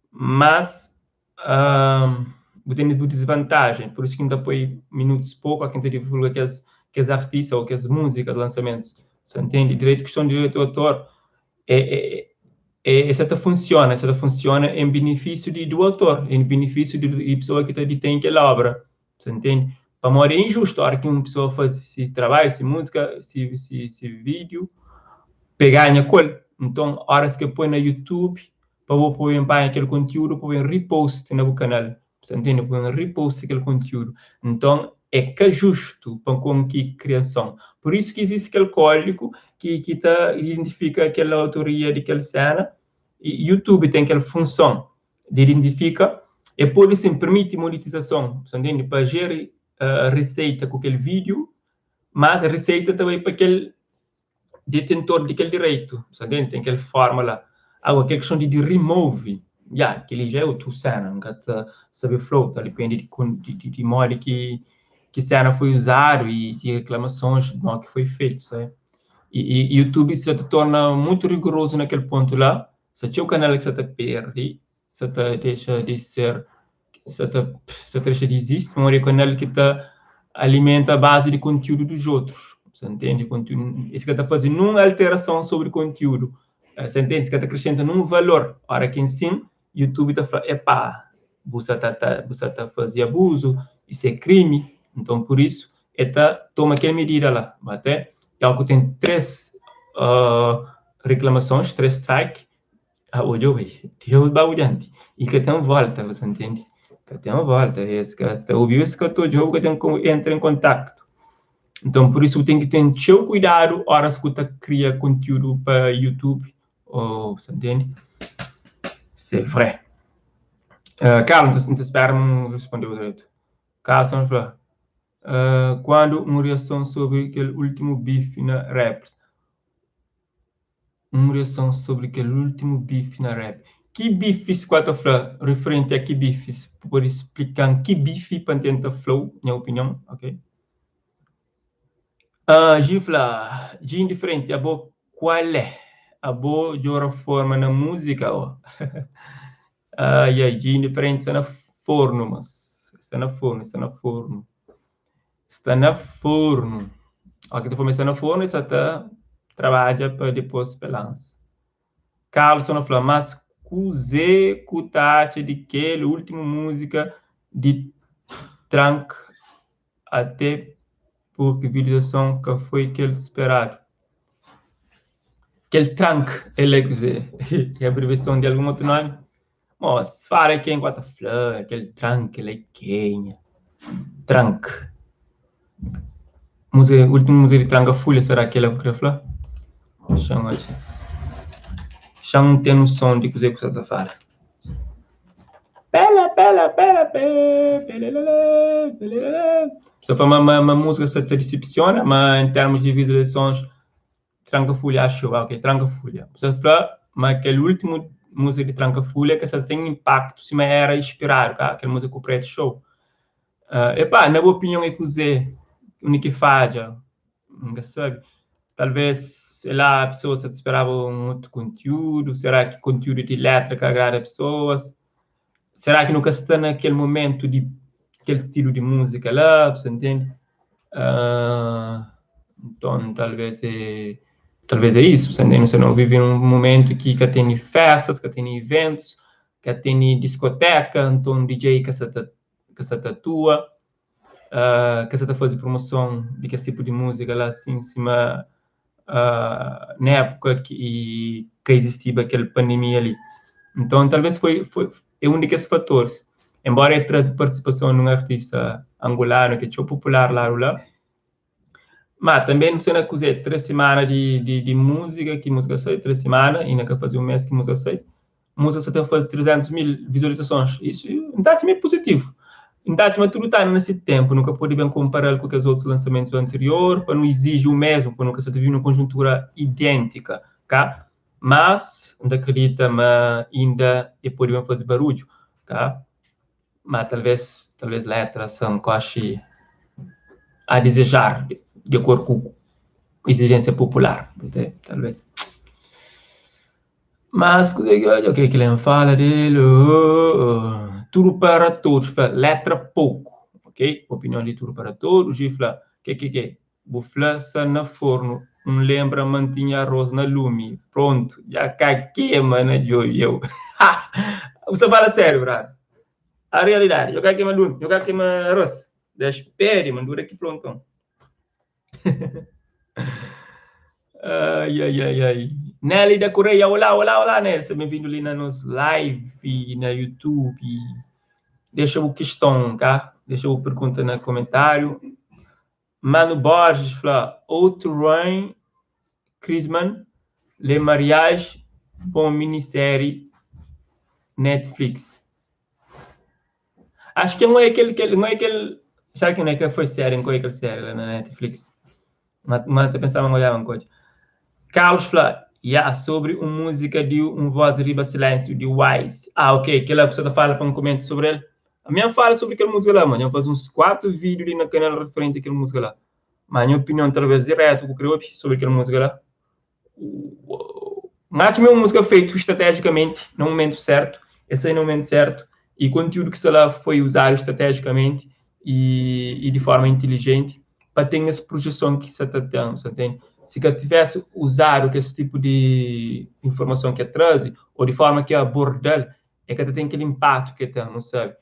mas tem desvantagem, por isso que ainda põe minutos pouco a quem te divulga aqueles artistas ou aquelas músicas, lançamentos. Você entende? Direito, questão de direito de autor, essa funciona, essa funciona em benefício do autor, em benefício de pessoa que detém aquela obra. Você entende? Para morrer é injusto, a hora que uma pessoa faz esse trabalho, essa música, esse vídeo, pegar na col. Então, horas que põe no YouTube, para vou pôr em aquele conteúdo, pôr em repost no canal. Você entende? Põe em repost aquele conteúdo. Então, é que é justo para com que criação. Por isso que existe aquele código que tá, identifica aquela autoria daquela cena. E YouTube tem aquela função de identifica e pode sim permite monetização, você entende? Para gerar receita com aquele vídeo, mas a receita também para aquele detentor daquele direito, você entende? Tem aquela forma lá. Agora, aquela questão de remove, já, aquele já é outro cena, nunca tá sabe flow, tá, depende de modo que cena foi usado e de reclamações do modo que foi feito, sabe? E YouTube se torna muito rigoroso naquele ponto lá, se tinha o canal que você tá perde, você tá deixa de ser, você tá deixa de existir, mas é o canal que tá alimenta a base de conteúdo dos outros, você entende? Conteúdo, esse que tá fazendo uma alteração sobre conteúdo, você entende? Esse que tá acrescentando um valor, a hora que ensina, YouTube tá falando, epá, você tá fazendo abuso, isso é crime, então por isso, eta toma aquela medida lá, até, e algo tem 3 reclamações, 3 strikes, ah, olha, Deus baudante, e que tem volta, você entende? Que tem volta, esse que tá ouviu esse que eu tô jogo que tem que entra em contato. Então, por isso, tem que ter seu cuidado horas que você cria conteúdo para YouTube, ou, você entende? C'est vrai. Carlos, não te espero não responder direito. Carlos, vamos falar. Quando uma reação sobre aquele último bife na Raps? Uma reação sobre aquele último bife na rap. Que bifes que eu falo referente a que bifes? Pode explicar que bife para tentar flow, minha opinião, ok? Gifla, de indiferente, a boa qual é? A boa de outra forma na música, ó. E aí, de indiferente está na forno, mas está na forno, está na forno. Está na forno. Ok, então está na forno e está trabalha para depois pelança. Carlos está falando, mas Kuze Kutache de que última música de Trank até Purki vidualizason ka foi kel speradu. Kel trank el é kuzê? É abreviason di algun otu nomi? Mos, fala ken ku ta fla, kel trank el é kenha? Trank. Múzika, últimu múzika di Tranka Fulha, será kel-la ku kre fla? Xa-m odja. Xa-m ten noson di kuzê ku sa ta fala. Pela, pela, pela, pe, pelelele, pelelele. Sa fla ma, ma, ma múzika sa ta disepsiona, ma en termus di vizualizasons, Tranka Fulha, axu, ah, ok, Tranka Fulha. Sa fla ma kel últimu múzika di Tranka Fulha ka sa ten inpaktu sima era ispiradu, ka? Kel múzika ku Preto Show. Uh, epá, na bu opinion é kuzê? Undi ki fadja? N ka sabe. Talvês, sei lá, pesoas sa ta speraba un otu kontiúdu. Será ki kontiúdu di letra ka agrada pesoas? Será ki nu ka sta na kel momentu di kel stilu di múzika la, bu sa ntende? Uh, nton, talvês é, talvês é isu, bu sa ntende? Nu sta na vive un momentu ki ka tene festas, ka tene iventus, ka tene diskoteka, nton DJ ka sa ta ka sa ta atua, uh, ka sa ta faze promoson di kes tipu di múzika la, asin, sima uh, na épuka ki ka izistiba kel pandemia li. Nton, talvês foi, foi, é un di kes fatoris. Enbóra el traze partisipason di un artista angolanu ki é txeu popular ladu la, ma tanbê nu sta na kuzê, 3 simana di, di, di múzika, ki múzika sai, 3 simana, inda ka faze un mês ki múzika sai, múzika sa ta faze 300 mil vizualizasons. Isu N ta atxa ma é puzitivu. N ta atxa ma tudu ta anda na se ténpu. Nu ka pode ben konpara-l ku kes otus lansamentus anterior pa nu iziji u mésmu, pa nu ka sa ta vive nun konjuntura idéntika, ka? Mas N ta kridita ma inda e pode ben faze barudju, ka? Ma talvês, talvês létra sa nkoxi a dizejar di akordu ku izijénsia popular, talvês. Mas kuzê ki odja, ok, kel-li N fala del, Tudo para todos fla, letra pouco, ok, opinion di tudo para todos e fla, ke ke ke, bu fla sa na fornu, N lenbra ma N tinha arroz na lumi, prontu, dja ka kema na djobi-u, bu sta fala sériu, brother, a realidadi, dja ka kema lumi, dja ka kema arroz, dex pedi, ma N dura ki fla nton. Ai, ai, ai, ai. Nelly da Correia, olá, olá, olá, Nelly. Seja bem-vindo ali na nos live na YouTube. Deixa o questão, tá? Deixa o pergunta no comentário. Mano Borges fala, outro Ryan Crisman, Le Mariage, bom minissérie Netflix. Acho que não é aquele, que não é aquele, sabe que não é que foi série, não é aquele série lá na Netflix. Mas, mas eu pensava em olhar uma coisa. Carlos fla, yeah, sobre uma música de um voz riba silêncio de Wise. Ah, ok, aquela pessoa que fala para um comentário sobre ele. A minha fala sobre aquela música lá, mano. Eu faço uns 4 vídeos ali no canal referente àquela música lá. Mas minha opinião, talvez direto, que eu criou sobre aquela música lá. Acho que é uma música feita estrategicamente, no momento certo. Esse aí no momento certo. E conteúdo que está lá foi usado estrategicamente e, e de forma inteligente para ter essa projeção que você está tendo, você tem. Se que tivesse usado que esse tipo de informação que traz, ou de forma que abordar, é que tem aquele impacto que tem, não sabe?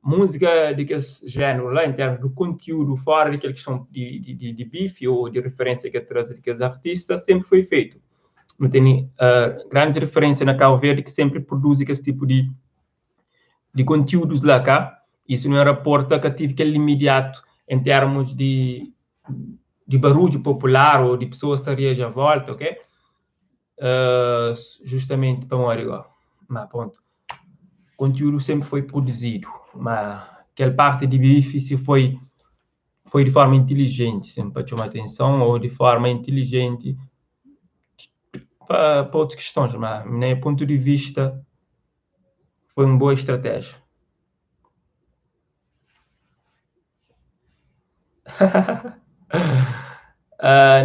Música de que género lá, em termos do conteúdo, fora daquela questão de, de, de, de bife ou de referência que traz de que os artistas, sempre foi feito. Não tem grandes referências na Cabo Verde que sempre produzem esse tipo de, de conteúdos lá cá. Isso não era porta que tive aquele imediato em termos de, de barulho popular ou de pessoas que reagem à volta, ok? Justamente para morrer igual. Mas ponto. Conteúdo sempre foi produzido, mas aquela parte de bife se foi foi de forma inteligente, sempre para chamar atenção ou de forma inteligente para, para outras questões, mas no ponto de vista foi uma boa estratégia.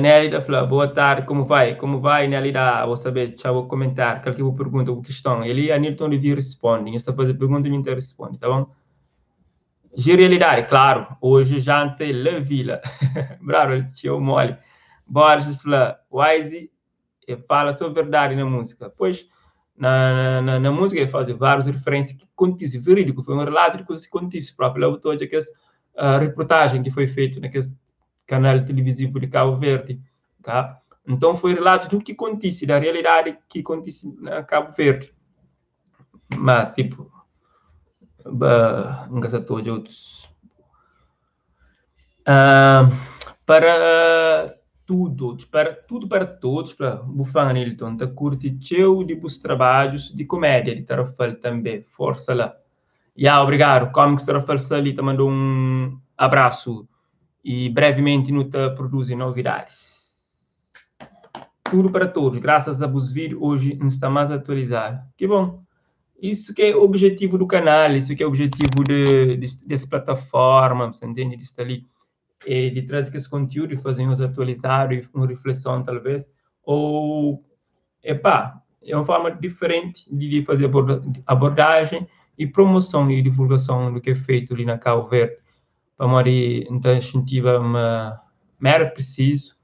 Nélida fala, boa tarde, como vai? Como vai, Nélida? Vou saber, já vou comentar, qual que eu pergunta, o questão. Ele, Anilton Oliveira responde, eu estou fazendo pergunta e me responde, tá bom? De realidade, claro, hoje janta é La Vila. Bravo, tio mole. Borges fala, Wise fala sobre verdade na música. Pois, na, na, na música ele faz várias referências que acontece, verídico, foi um relato de coisas que acontece próprio. Lá botou aquelas reportagem que foi feita naqueles kanal televizivu di Kabu Verdi, ka? Nton foi relatus du ki kontise, da realidadi ki kontise na Kabu Verdi. Ma tipo, ba, N ka sa ta odja otus. Para tudo, para tudo para todos, fla, bu fã Anilton, N ta kurti txeu di bus trabadjus di komédia di Tarrafal tanbe, forsa la. Ya, obrigadu. Cómics Tarrafal sta li ta manda un abrasu y brevimenti nu ta produzi novidadis. Tudo para todos, graças a bus vídeos hoje N sta más atualizadu. Ki bon! Isso que é objetivo do canal, isso que é objetivo de, de, desse plataforma, você entende? De estar ali, é de trazer esse conteúdo e fazer uns atualizados, uma reflexão talvez, ou, epá, é uma forma diferente de fazer abordagem e promoção e divulgação do que é feito ali na Cabo Verde. Pamodi N ta xintiba ma ma era preciso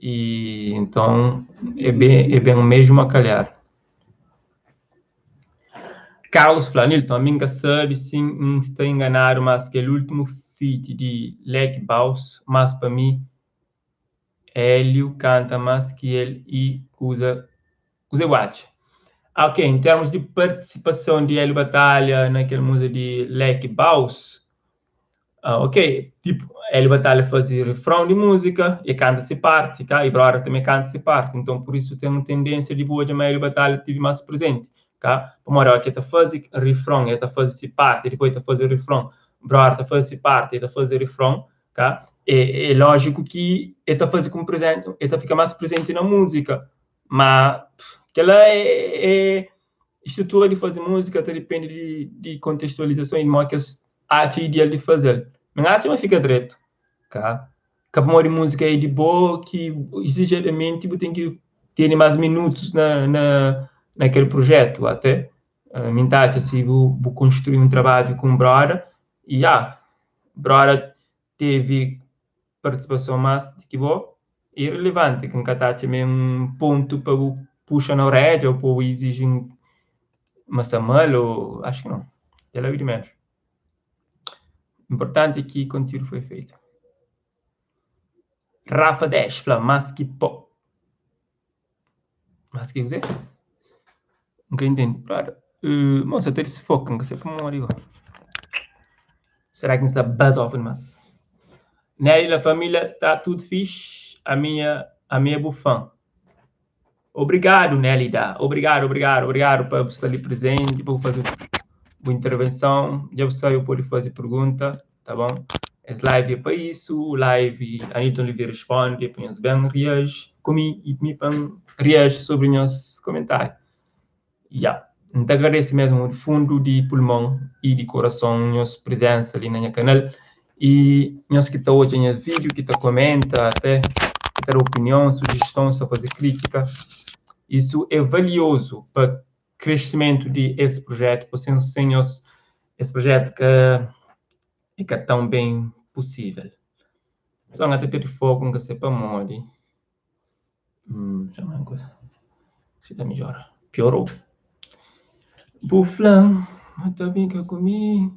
e então é bem, é bem mesmo a calhar. Carlos fla, Nilton, ami N ka sabe si N sta enganadu, mas kel último feat di Leque Baus, mas pa mi Hélio canta más ki el e kuza kuze bu atxa? Ah, ok, em termos de participação de Hélio Batalha na kel música de Leque Baus, ah, ok, tipo, Hélio Batalha faze refrão de música e canta se parte, ka? E brother também canta se parte, então por isso tem uma tendência de bu odja ma Hélio Batalha tive mais presente, ka? Pamodi ora ki el ta faze refrão, el ta faze se parte, depois el ta faze refrão, brother ta faze se parte, el ta faze refrão, ka? É, é lógico ki el ta faze ku presente, el ta fika mais presente na música, ma kel-la é, é estrutura di faze música ta depende di, di contextualizason e di modi ki es atxa ideal di faze-l. Mi N atxa ma fika dretu, ka? Ka pamodi música é di bo ki exigeramenti bu ten ki tene mais minutos na, na, na kel projetu, até. Mi N ta atxa si bu, bu construi un trabadju ku un broda e ya, broda tevi partisipason más di ki bo, é irrelevante, ki N ka ta atxa ma é un pontu pa bu puxa na oredja ou pa bu iziji ma sta mal ou acho ki não. Kel-la é di ménus. Importanti é ki konteúdu foi feito. Rafa 10 fla más ki pó. Más ki kuzê? N ka intende. Brother, uh, mon sa ta disfoka, N ka sabe pamodi go. Será ki N sta buzz off dimas? Nelly la família tá tudo fixe, a minha, a minha é bu fã. Obrigado, Nélida. Obrigado, obrigado, obrigado pa bu sta li presente, pa bu fazer bu intervenção. Dja bu sabe, bu pode fazer pergunta, tá bom? Es live é pa isso, live Anilton Oliveira responde, pa nhos ben reage ku mi e mi pa N reage sobre nhos comentário. Ya, N ta agradece mesmo de fundo de pulmão e de coração nhos presença ali na nha canal e nhos ki ta odja nha vídeo, ki ta comenta até, ki ta da opinião, sugestão, ta fazer crítica. Isso é valioso pa crescimento de esse projeto, por sem, sem nhos, esse projeto ka é ka tão bem possível. Só N ta perde foco, N ka sei pamodi. Xa uma coisa. Se tá melhor. Piorou. Bu fla-m ma ta brinka ku mi.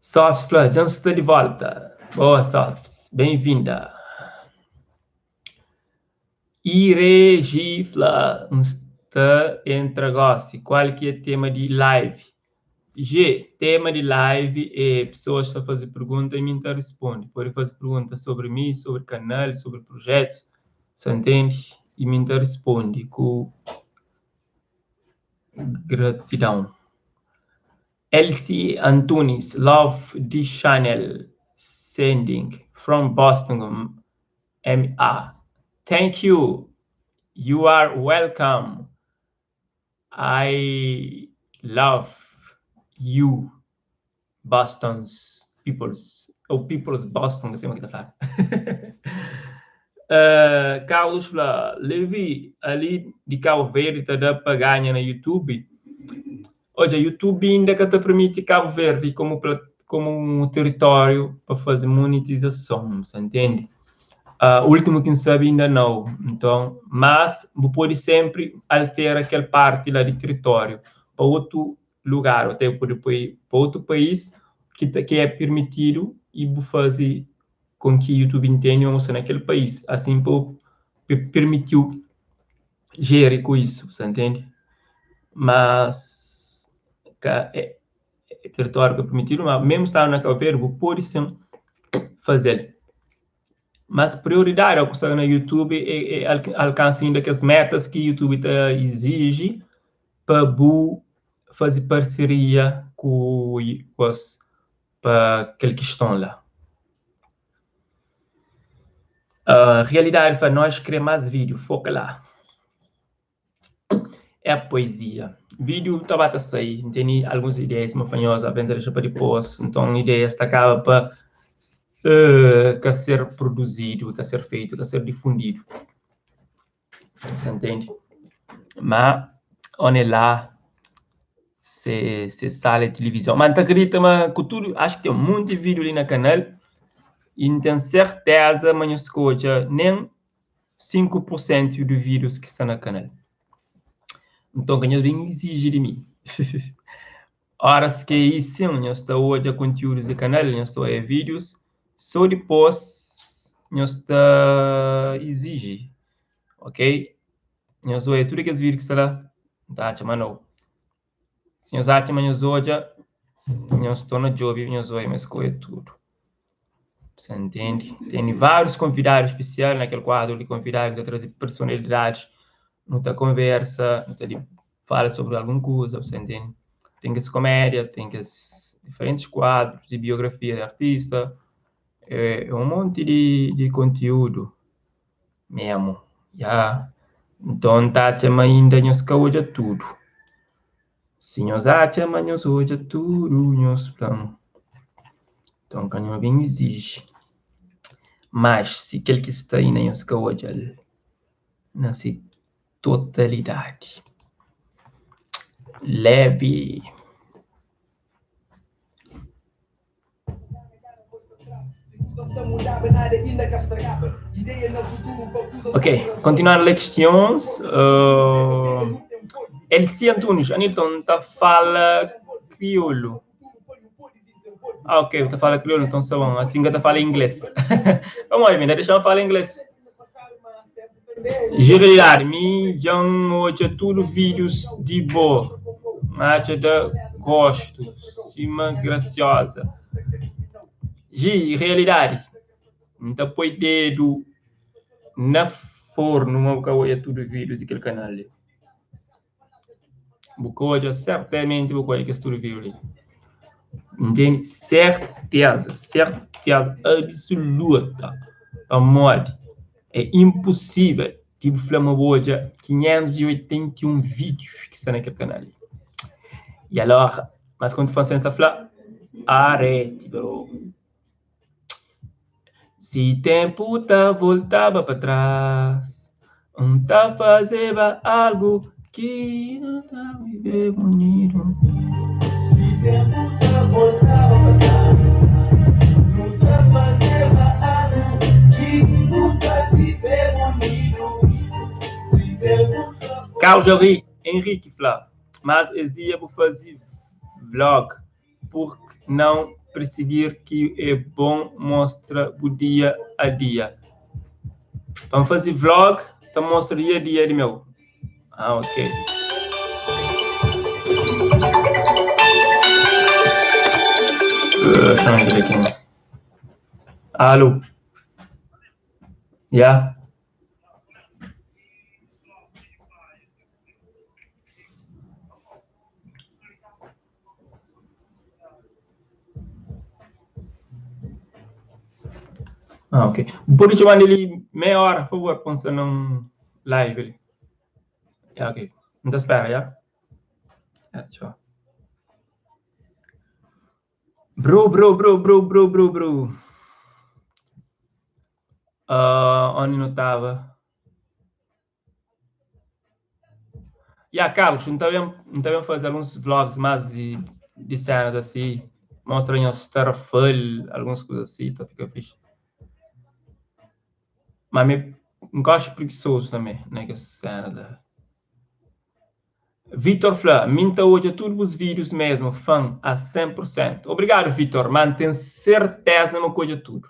Sofs fla, dja N sta di volta. Boa, Sofs. Bem-vinda. Iregi fla, N sta entra gosi. Qual ki é tema di live? G, tema di live é pessoas ta faze pergunta e mi N ta responde. Pode faze pergunta sobre mi, sobre canal, sobre projetos, sa entende? E mi N ta responde ku gratidão. Elsie Antunes, love this channel, sending from Boston, MA. Thank you. You are welcome. I love you, Boston's peoples. Ou people's Boston, não sei como é que tá falando. Carlos fla, Levi, ali di Cabo Verde ta da pa ganha na YouTube? Odja, YouTube inda ka ta permiti Cabo Verde como, como um território pa fazer monetização, você entende? Último que N sabe ainda não. Então, mas bu pode sempre altera aquel parte lá de território pa outro. lugar, ô até bu pode poi pa otu país ki ta ki é pirmitidu y bu faze kon ki YouTube intende ma bu sta na kel país, asin pa pa pirmitiu jeri ku isu, bu sta ntende? Mas ka é teritóriu ka pirmitidu, ma mesmu stadu na Kabu Verdi bu pode sin faze-l. Mas prioridadi ó ku sta na YouTube é é alkansa inda kes metas ki YouTube ta iziji pa bu faze parseria ku es pa kel kiston la. Realidadi fla nós kre más vídeo, foka lá. É poesia. Vídeo ta ba ta sai, N tene alguns ideias ma fanhosa ben ta dexa pa dipôs, nton ideias ta kaba pa ka ser produzidu, ka ser fetu, ka ser difundidu. Sa ntende? Ma on é lá se se sala é tilivizon. Ma N ta kridita ma ku tudu, axu ki ten munti vídeo li na kanal y N ten serteza ma nhos ka odja nen 5 pur sentu di vídeos ki sta na kanal. Nton ka nhos ben iziji di mi. Óras ki é i sin, nhos ta odja kontiúdus di kanal, nhos ta odja vídeos, sô dipôs nhos ta iziji, ok? Nhos odja tudu kes vídeo ki sta la? N ta atxa ma nau. Si nhos atxa ma nhos odja, nhos torna djobe, nhos odja ma es ka odja tudu. Sa ntende? Tene várius konvidadu spesial na kel kuadru di konvidadu, ta traze personalidadis, nu ta konversa, nu ta fala sobri algun kuza, sa ntende? Ten kes komédia, ten kes diferentis kuadrus di biografia di artista, é un monti di kontiúdu memu, ya. Nton, N ta atxa ma inda nhos ka odja tudu. Si nhos atxa ma nhos odja tudu, nhos fla-m. Nton ka nho ben iziji. Mas si kel ki sta inda nhos ka odja-l na se totalidadi. Lebi. Ok, kontinuandu lé kistions, Elcia Antunes, Anilton ta fala kriolu. Ah, ok, bu ta fala kriolu, nton sta bon. Asin ka ta fala ingles. Pamodi mi ta dexa-m fala ingles. Jiralidadi, mi dja N odja tudu vídius di bo, N atxa da gostu, sima grasioza. Ji, realidadi, N ta poi dedu na fornu ma bu ka odja tudu vídius di kel kanal li. Bu ka odja, sertamenti bu ka odja kes tudu vídiu li. N tene serteza, serteza absoluta pamodi é inposível di bu fla ma bu odja 581 vídius ki sta na kel kanal li. E alor, mas kontu fransês ta fla, areti bro. Si ténpu ta voltaba pa tras, N ta fazeba algu ki nu ta vive bunitu. Si ténpu ta voltaba pa tras, nu ta fazeba algu ki nu ta vive bunitu. Si ténpu ta Carlos Henrique fla, Mas es dia bu faze vlog. Purk não persigir ki é bom mostra bu dia a dia. Pa N faze vlog ta mostra dia a dia di meu. Ah, ok. Alo. Ya. Ah, ok. Bu pode txoma-m di li meia óra, favor, pa N sta na un live li. Ya, ok. N ta spera, ya? Ya, txau. Bro, bro, bro, bro, bro, bro, bro. Uh, onde nu tava? Ya, Carlos, N ta ben, N ta ben faze alguns vlogs más di, di cenas asi, mostra nhos Tarrafal, alguns kuza asi, ta fika fixe. Ma mi, N gosta preguiçoso tanbe na kes cenas la. Vitor fla, mi N ta odja tudu bus vídeos mesmo, fã a 100 por cento. Obrigado, Vitor, ma N ten serteza ma ku odja tudu.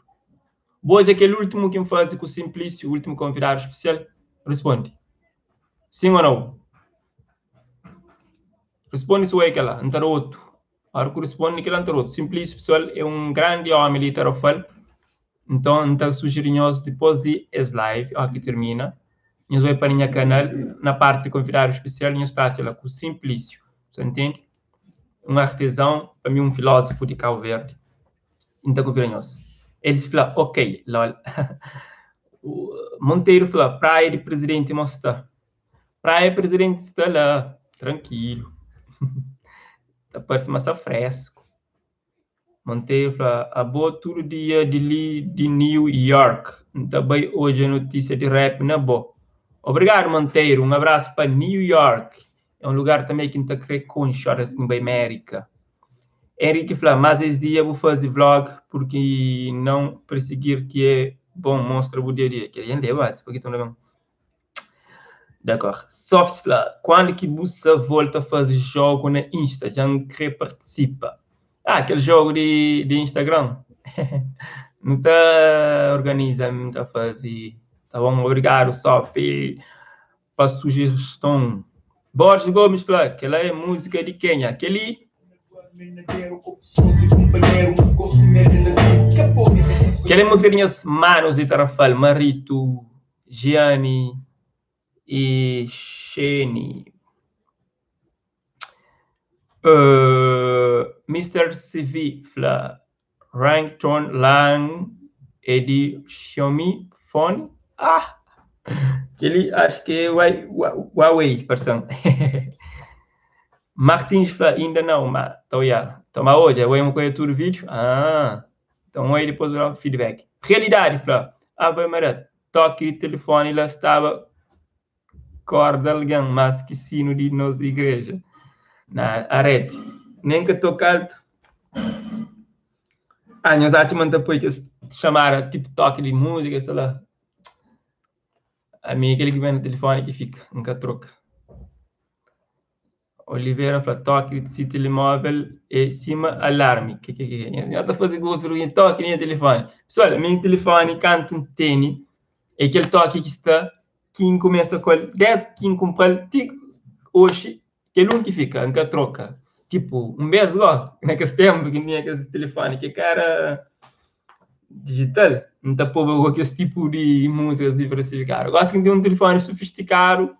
Bu odja kel últimu ki N faze ku Simplício, últimu konvidadu spesial? Responde. Sim ou nau? Responde si oi kel-la, N ta da otu. Ora ku responde kel-la, N ta da otu. Simplício, pesoal, é un grandi ómi li Tarrafal. Nton, N ta sujeri nhos, dipôs di es live, ó ki tirmina, nhos bai pa nha kanal, na parti di konvidadu spesial, nhos ta atxa la ku Simplício. Sa ntende? Un artezon, pa mi un filózofu di Kau Verdi. N ta konvida nhos. Elis fla, ok, lol. Monteiro fla, Praia di Presidenti mo sta. Praia Presidenti sta la, trankilu. Ta parse ma sta fresku. Monteiro fla, Abo tudu dia di li di New York N ta bai odja notisia di rap na bo. Obrigadu Monteiro, un abrasu pa New York. É un lugar tanbe ki N ta kre konxe óras ki N bai Mérika. Henrique fla, Mas es dia bu faze vlog purki não perseguir ki é bom mostra bu dia a dia. Kel li N leba antis pa ki ta ben. D'accord. Sofs fla, Quando ki bu sa volta faze jogo na Insta? Dja N kre partisipa. Ah, kel jogo di, di Instagram. Nu ta organiza, nu ta faze. Tá bom? Obrigado, Sofi, pa sujeston. Borges Gomes fla, kel-la é múzika di kenha? Kel-li Kel-li é múzika di nhas manus di Tarrafal, Marito, Gianni e Xeni. Uh, Mister CV fla, Ringtone Lang é di Xiaomi phone? Ah! Kel-li acho que é Huawei, parse-m. Martins fla, inda não, ma ta oiá. Então, ma odja, oi ma ku tudo vídeo? Ah, então oi depois vou dar feedback. Realidade fla, Ave Maria, toque de telefone lá estava corda alguém, mas que sino de nossa igreja. Na arete. Nem que toca alto. Ah, nós acha manda poi que chamaram tipo toque de música, sei lá. A mim aquele que vem no telefone que fica, nunca troca. Oliveira fla toque de si telemóvel é cima alarme. Que que que é? Eu tá fazendo gosto do toque nem telefone. Pessoal, meu telefone canto um tênis, é aquele toque que está quem começa com ele, desde quem compra ele, hoje, aquele um que fica, nunca troca. Tipo, um mês logo, naquele tempo que tinha aquele telefone que era digital, não tá povo com aquele tipo de músicas diversificadas. Agora, quem tem um telefone sofisticado,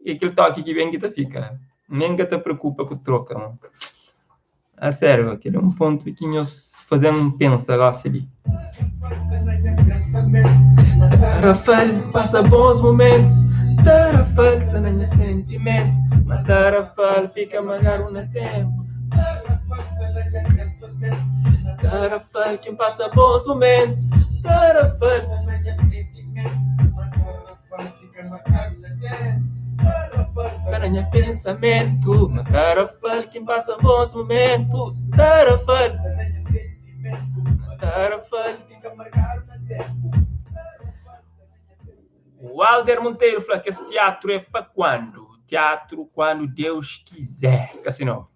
e aquele toque que vem que tá fica. Nem que te preocupa com troca, mano. A sério, aquele é um ponto que nós fazemos pensa agora ali. Tarrafal passa bons momentos, Tarrafal sana sentimento, mas Tarrafal fica amargado no tempo. Tarrafal quem passa bons momentos, Tarrafal Tá na pensamento, mas Tarrafal quem passa bons momentos, Tarrafal, Tarrafal. O Alder Monteiro fala que esse teatro é para quando? Teatro quando Deus quiser, assim não.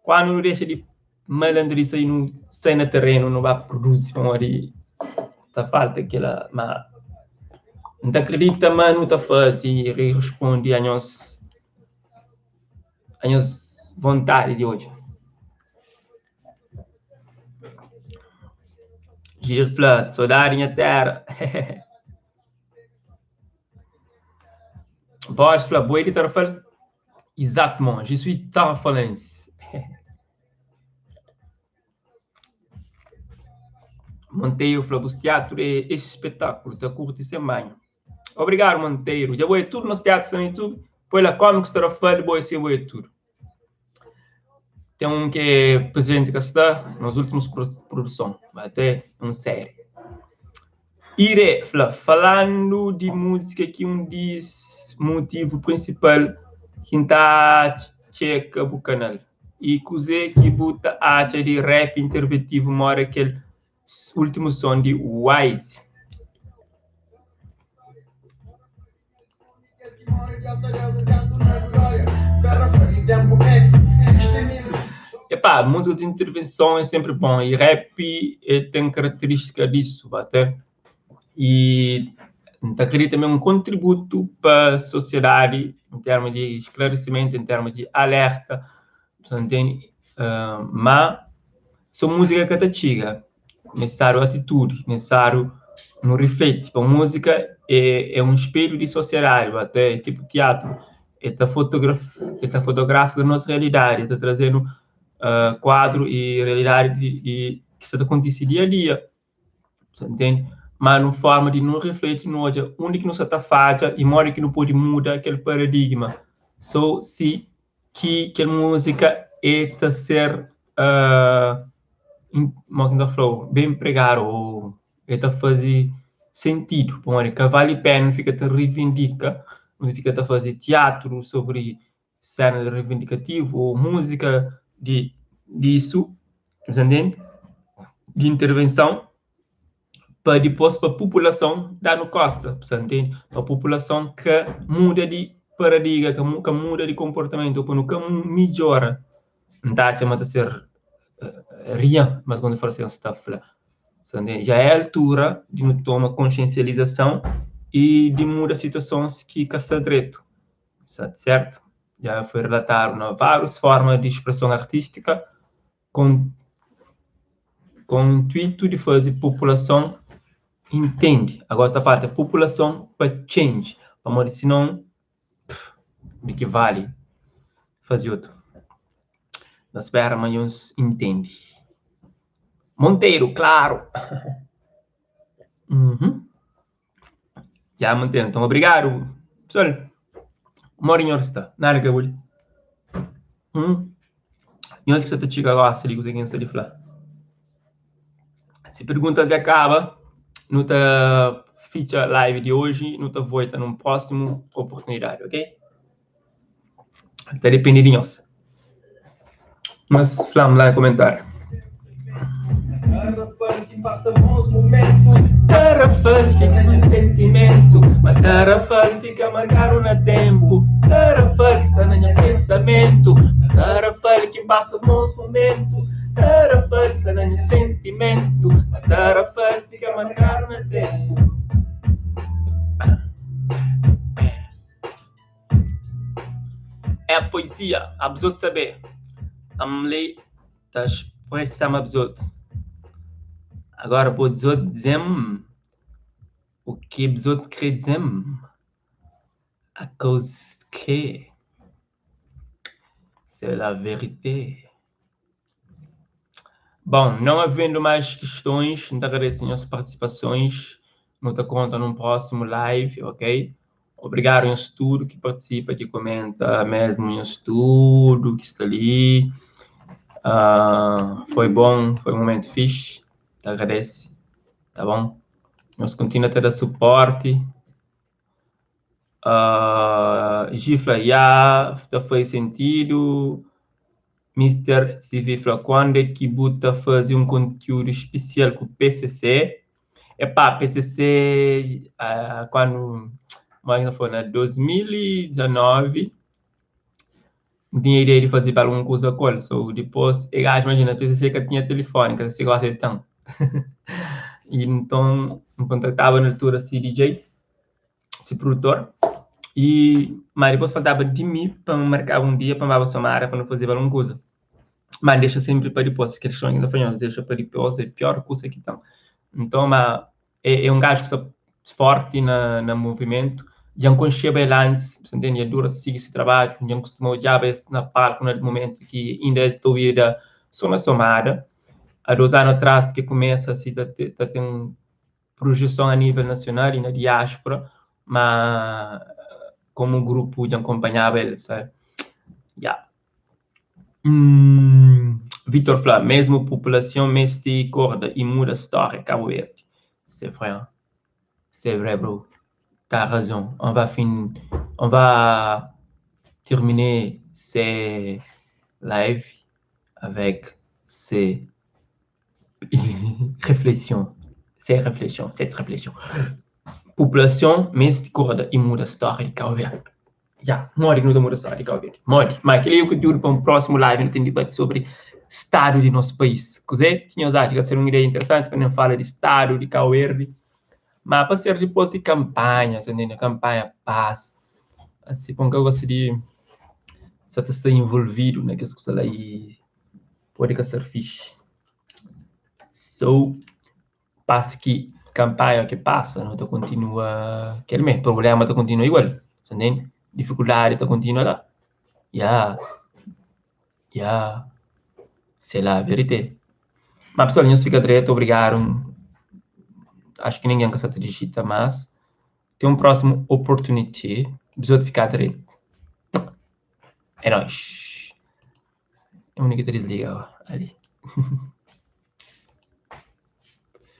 Quando não deixa de malandrice e não sai no terreno, não vai produzir, onde tá falta aquela, mas não acredita, mas não tá fazendo e responde a nós vontade de hoje. Gil fla, saudade minha terra. Borges fla, boa de Tarrafal. Exatamente, je suis tarrafalense. Monteiro fla, bus teatro é espetáculo, tá curte sem manho. Obrigado, Monteiro. Já vou tudo nos teatros no YouTube. Põe lá Cómicos Tarrafal, boa ser boa tudo. Tem um que é presidente que está nas últimas produções, até uma série. Ire fla, falando de música que um dos motivo principal que tá checa o canal. E cozer que buta acha de rap interventivo mora aquele último som de Wise. Epá, música de intervenção é sempre bom e rap tem característica disso, até. E ta queria também um contributo para a sociedade em termos de esclarecimento, em termos de alerta, você entende? Mas só música que te chega, necessário atitude, necessário não reflete. A música é um espelho de sociedade, até tipo teatro, é fotográfico da nossa realidade, está trazendo quadro e realidade de que está acontecendo dia a dia, você entende? Mas numa forma de não refletir no hoje, onde que não está falha e modo que não pode mudar aquele paradigma. Só se que aquela música é tá ser como bem empregado ou é tá fazer sentido, porque que vale a pena, não fica te reivindica, não fica te fazer teatro sobre cena reivindicativo ou música de disso, entende? De intervenção para depois para a população dar no costa, você entende? Para a população que muda de paradigma, que muda de comportamento, ou que melhora. Não está chamando de ser rian, mas quando fala assim, está falando. Já é a altura de não tomar consciencialização e de mudar situações que está direito, certo? Já foi relatado em várias formas de expressão artística com o intuito de fazer a população entende. Agora está falta a população para change, para senão de que vale fazer outro. Na espera, mas uns entende. Monteiro, claro. Uhum. Já, Monteiro. Então, obrigado. Pessoal, morinho está. Nada que eu vou. Nós que você está chegando agora, se liga, quem está de falar. Se perguntas acaba, não tá feature live de hoje, não tá volta num próximo oportunidade, ok? Tá depende de nós. Mas flam lá em comentário. Tarrafal fica no sentimento, mas Tarrafal fica marcado no tempo. Tarrafal está no meu pensamento, Tarrafal que passa bons momentos. Tarrafal está no meu sentimento, Tarrafal fica marcado no tempo. É a poesia, a pessoa de saber. Amlei tá expressando a pessoa. Agora vou dizer o que pessoa quer dizer. A cause que c'est la vérité. Bom, não havendo mais questões, não agradeço as participações. Não te conta num próximo live, ok? Obrigado em tudo que participa, que comenta, mesmo em tudo que está ali. Foi bom, foi um momento fixe. Te agradeço, tá bom? Nós continuamos a ter suporte. Gifla, já faz sentido. Mr. CV fala, quando é que Buta fazer um conteúdo especial com o PCC? Epá, PCC, quando foi em 2019, não tinha ideia de fazer alguma coisa com ele. So, depois, eu acho, imagina, PCC que tinha telefone, que você gosta de tanto. E então, me contactava na altura esse DJ, esse produtor, e, mas depois faltava de mim para me marcar um dia para me a Samara para não fazer alguma coisa. Mas deixa sempre para depois, que questão ainda foi, deixa para depois, é a pior coisa que tem. Então, mas, é um gajo que está forte na movimento, já conhecia bem antes, você entende? É duro de seguir esse trabalho, já costuma olhar na palco no momento que ainda estou indo só na somada. Há 2 anos atrás que começa assim, a ter projeção a nível nacional e na diáspora, mas como um grupo já acompanhava ele, sabe? Yeah. Vitor Flá, mesmo população meste corda e muda a história, Cabo Verde. C'est vrai, hein? C'est vrai, bro. T'as raison. On va terminer ces lives avec ces réflexions. Ces réflexions, cette réflexion. População meste corda e muda a história de Cabo Verde. Ya, modi ki nu ta muda stadu di Cabo Verde? Modi? Ma kel-li é un kontiúdu pa un prósimu live nu ten dibati sobri stadu di nos país. Kuzê ki nhos atxa? Ka ta ser un ideia interesanti pa nu fala di stadu di Cabo Verde? Ma pa ser dipôs di kanpanha, sa ntende? Kanpanha pasa, asi pa N ka gosta di sa ta sta involvidu na kes kuza la i pode ka ser fixi. So, pasa ki kanpanha ki pasa, nu ta kontinua kel mê, prubléma ta kontinua igual, sa ntende? Difikuldadi ta kontinua la. Ya, ya, se la verite. Ma pesoal, nhos fika dretu, obrigadu. Acho ki ningen ka sa ta dijita mas. Te un prósimu oportunity. Bzot fika dretu. É nóis. Undi ki ta disliga ali?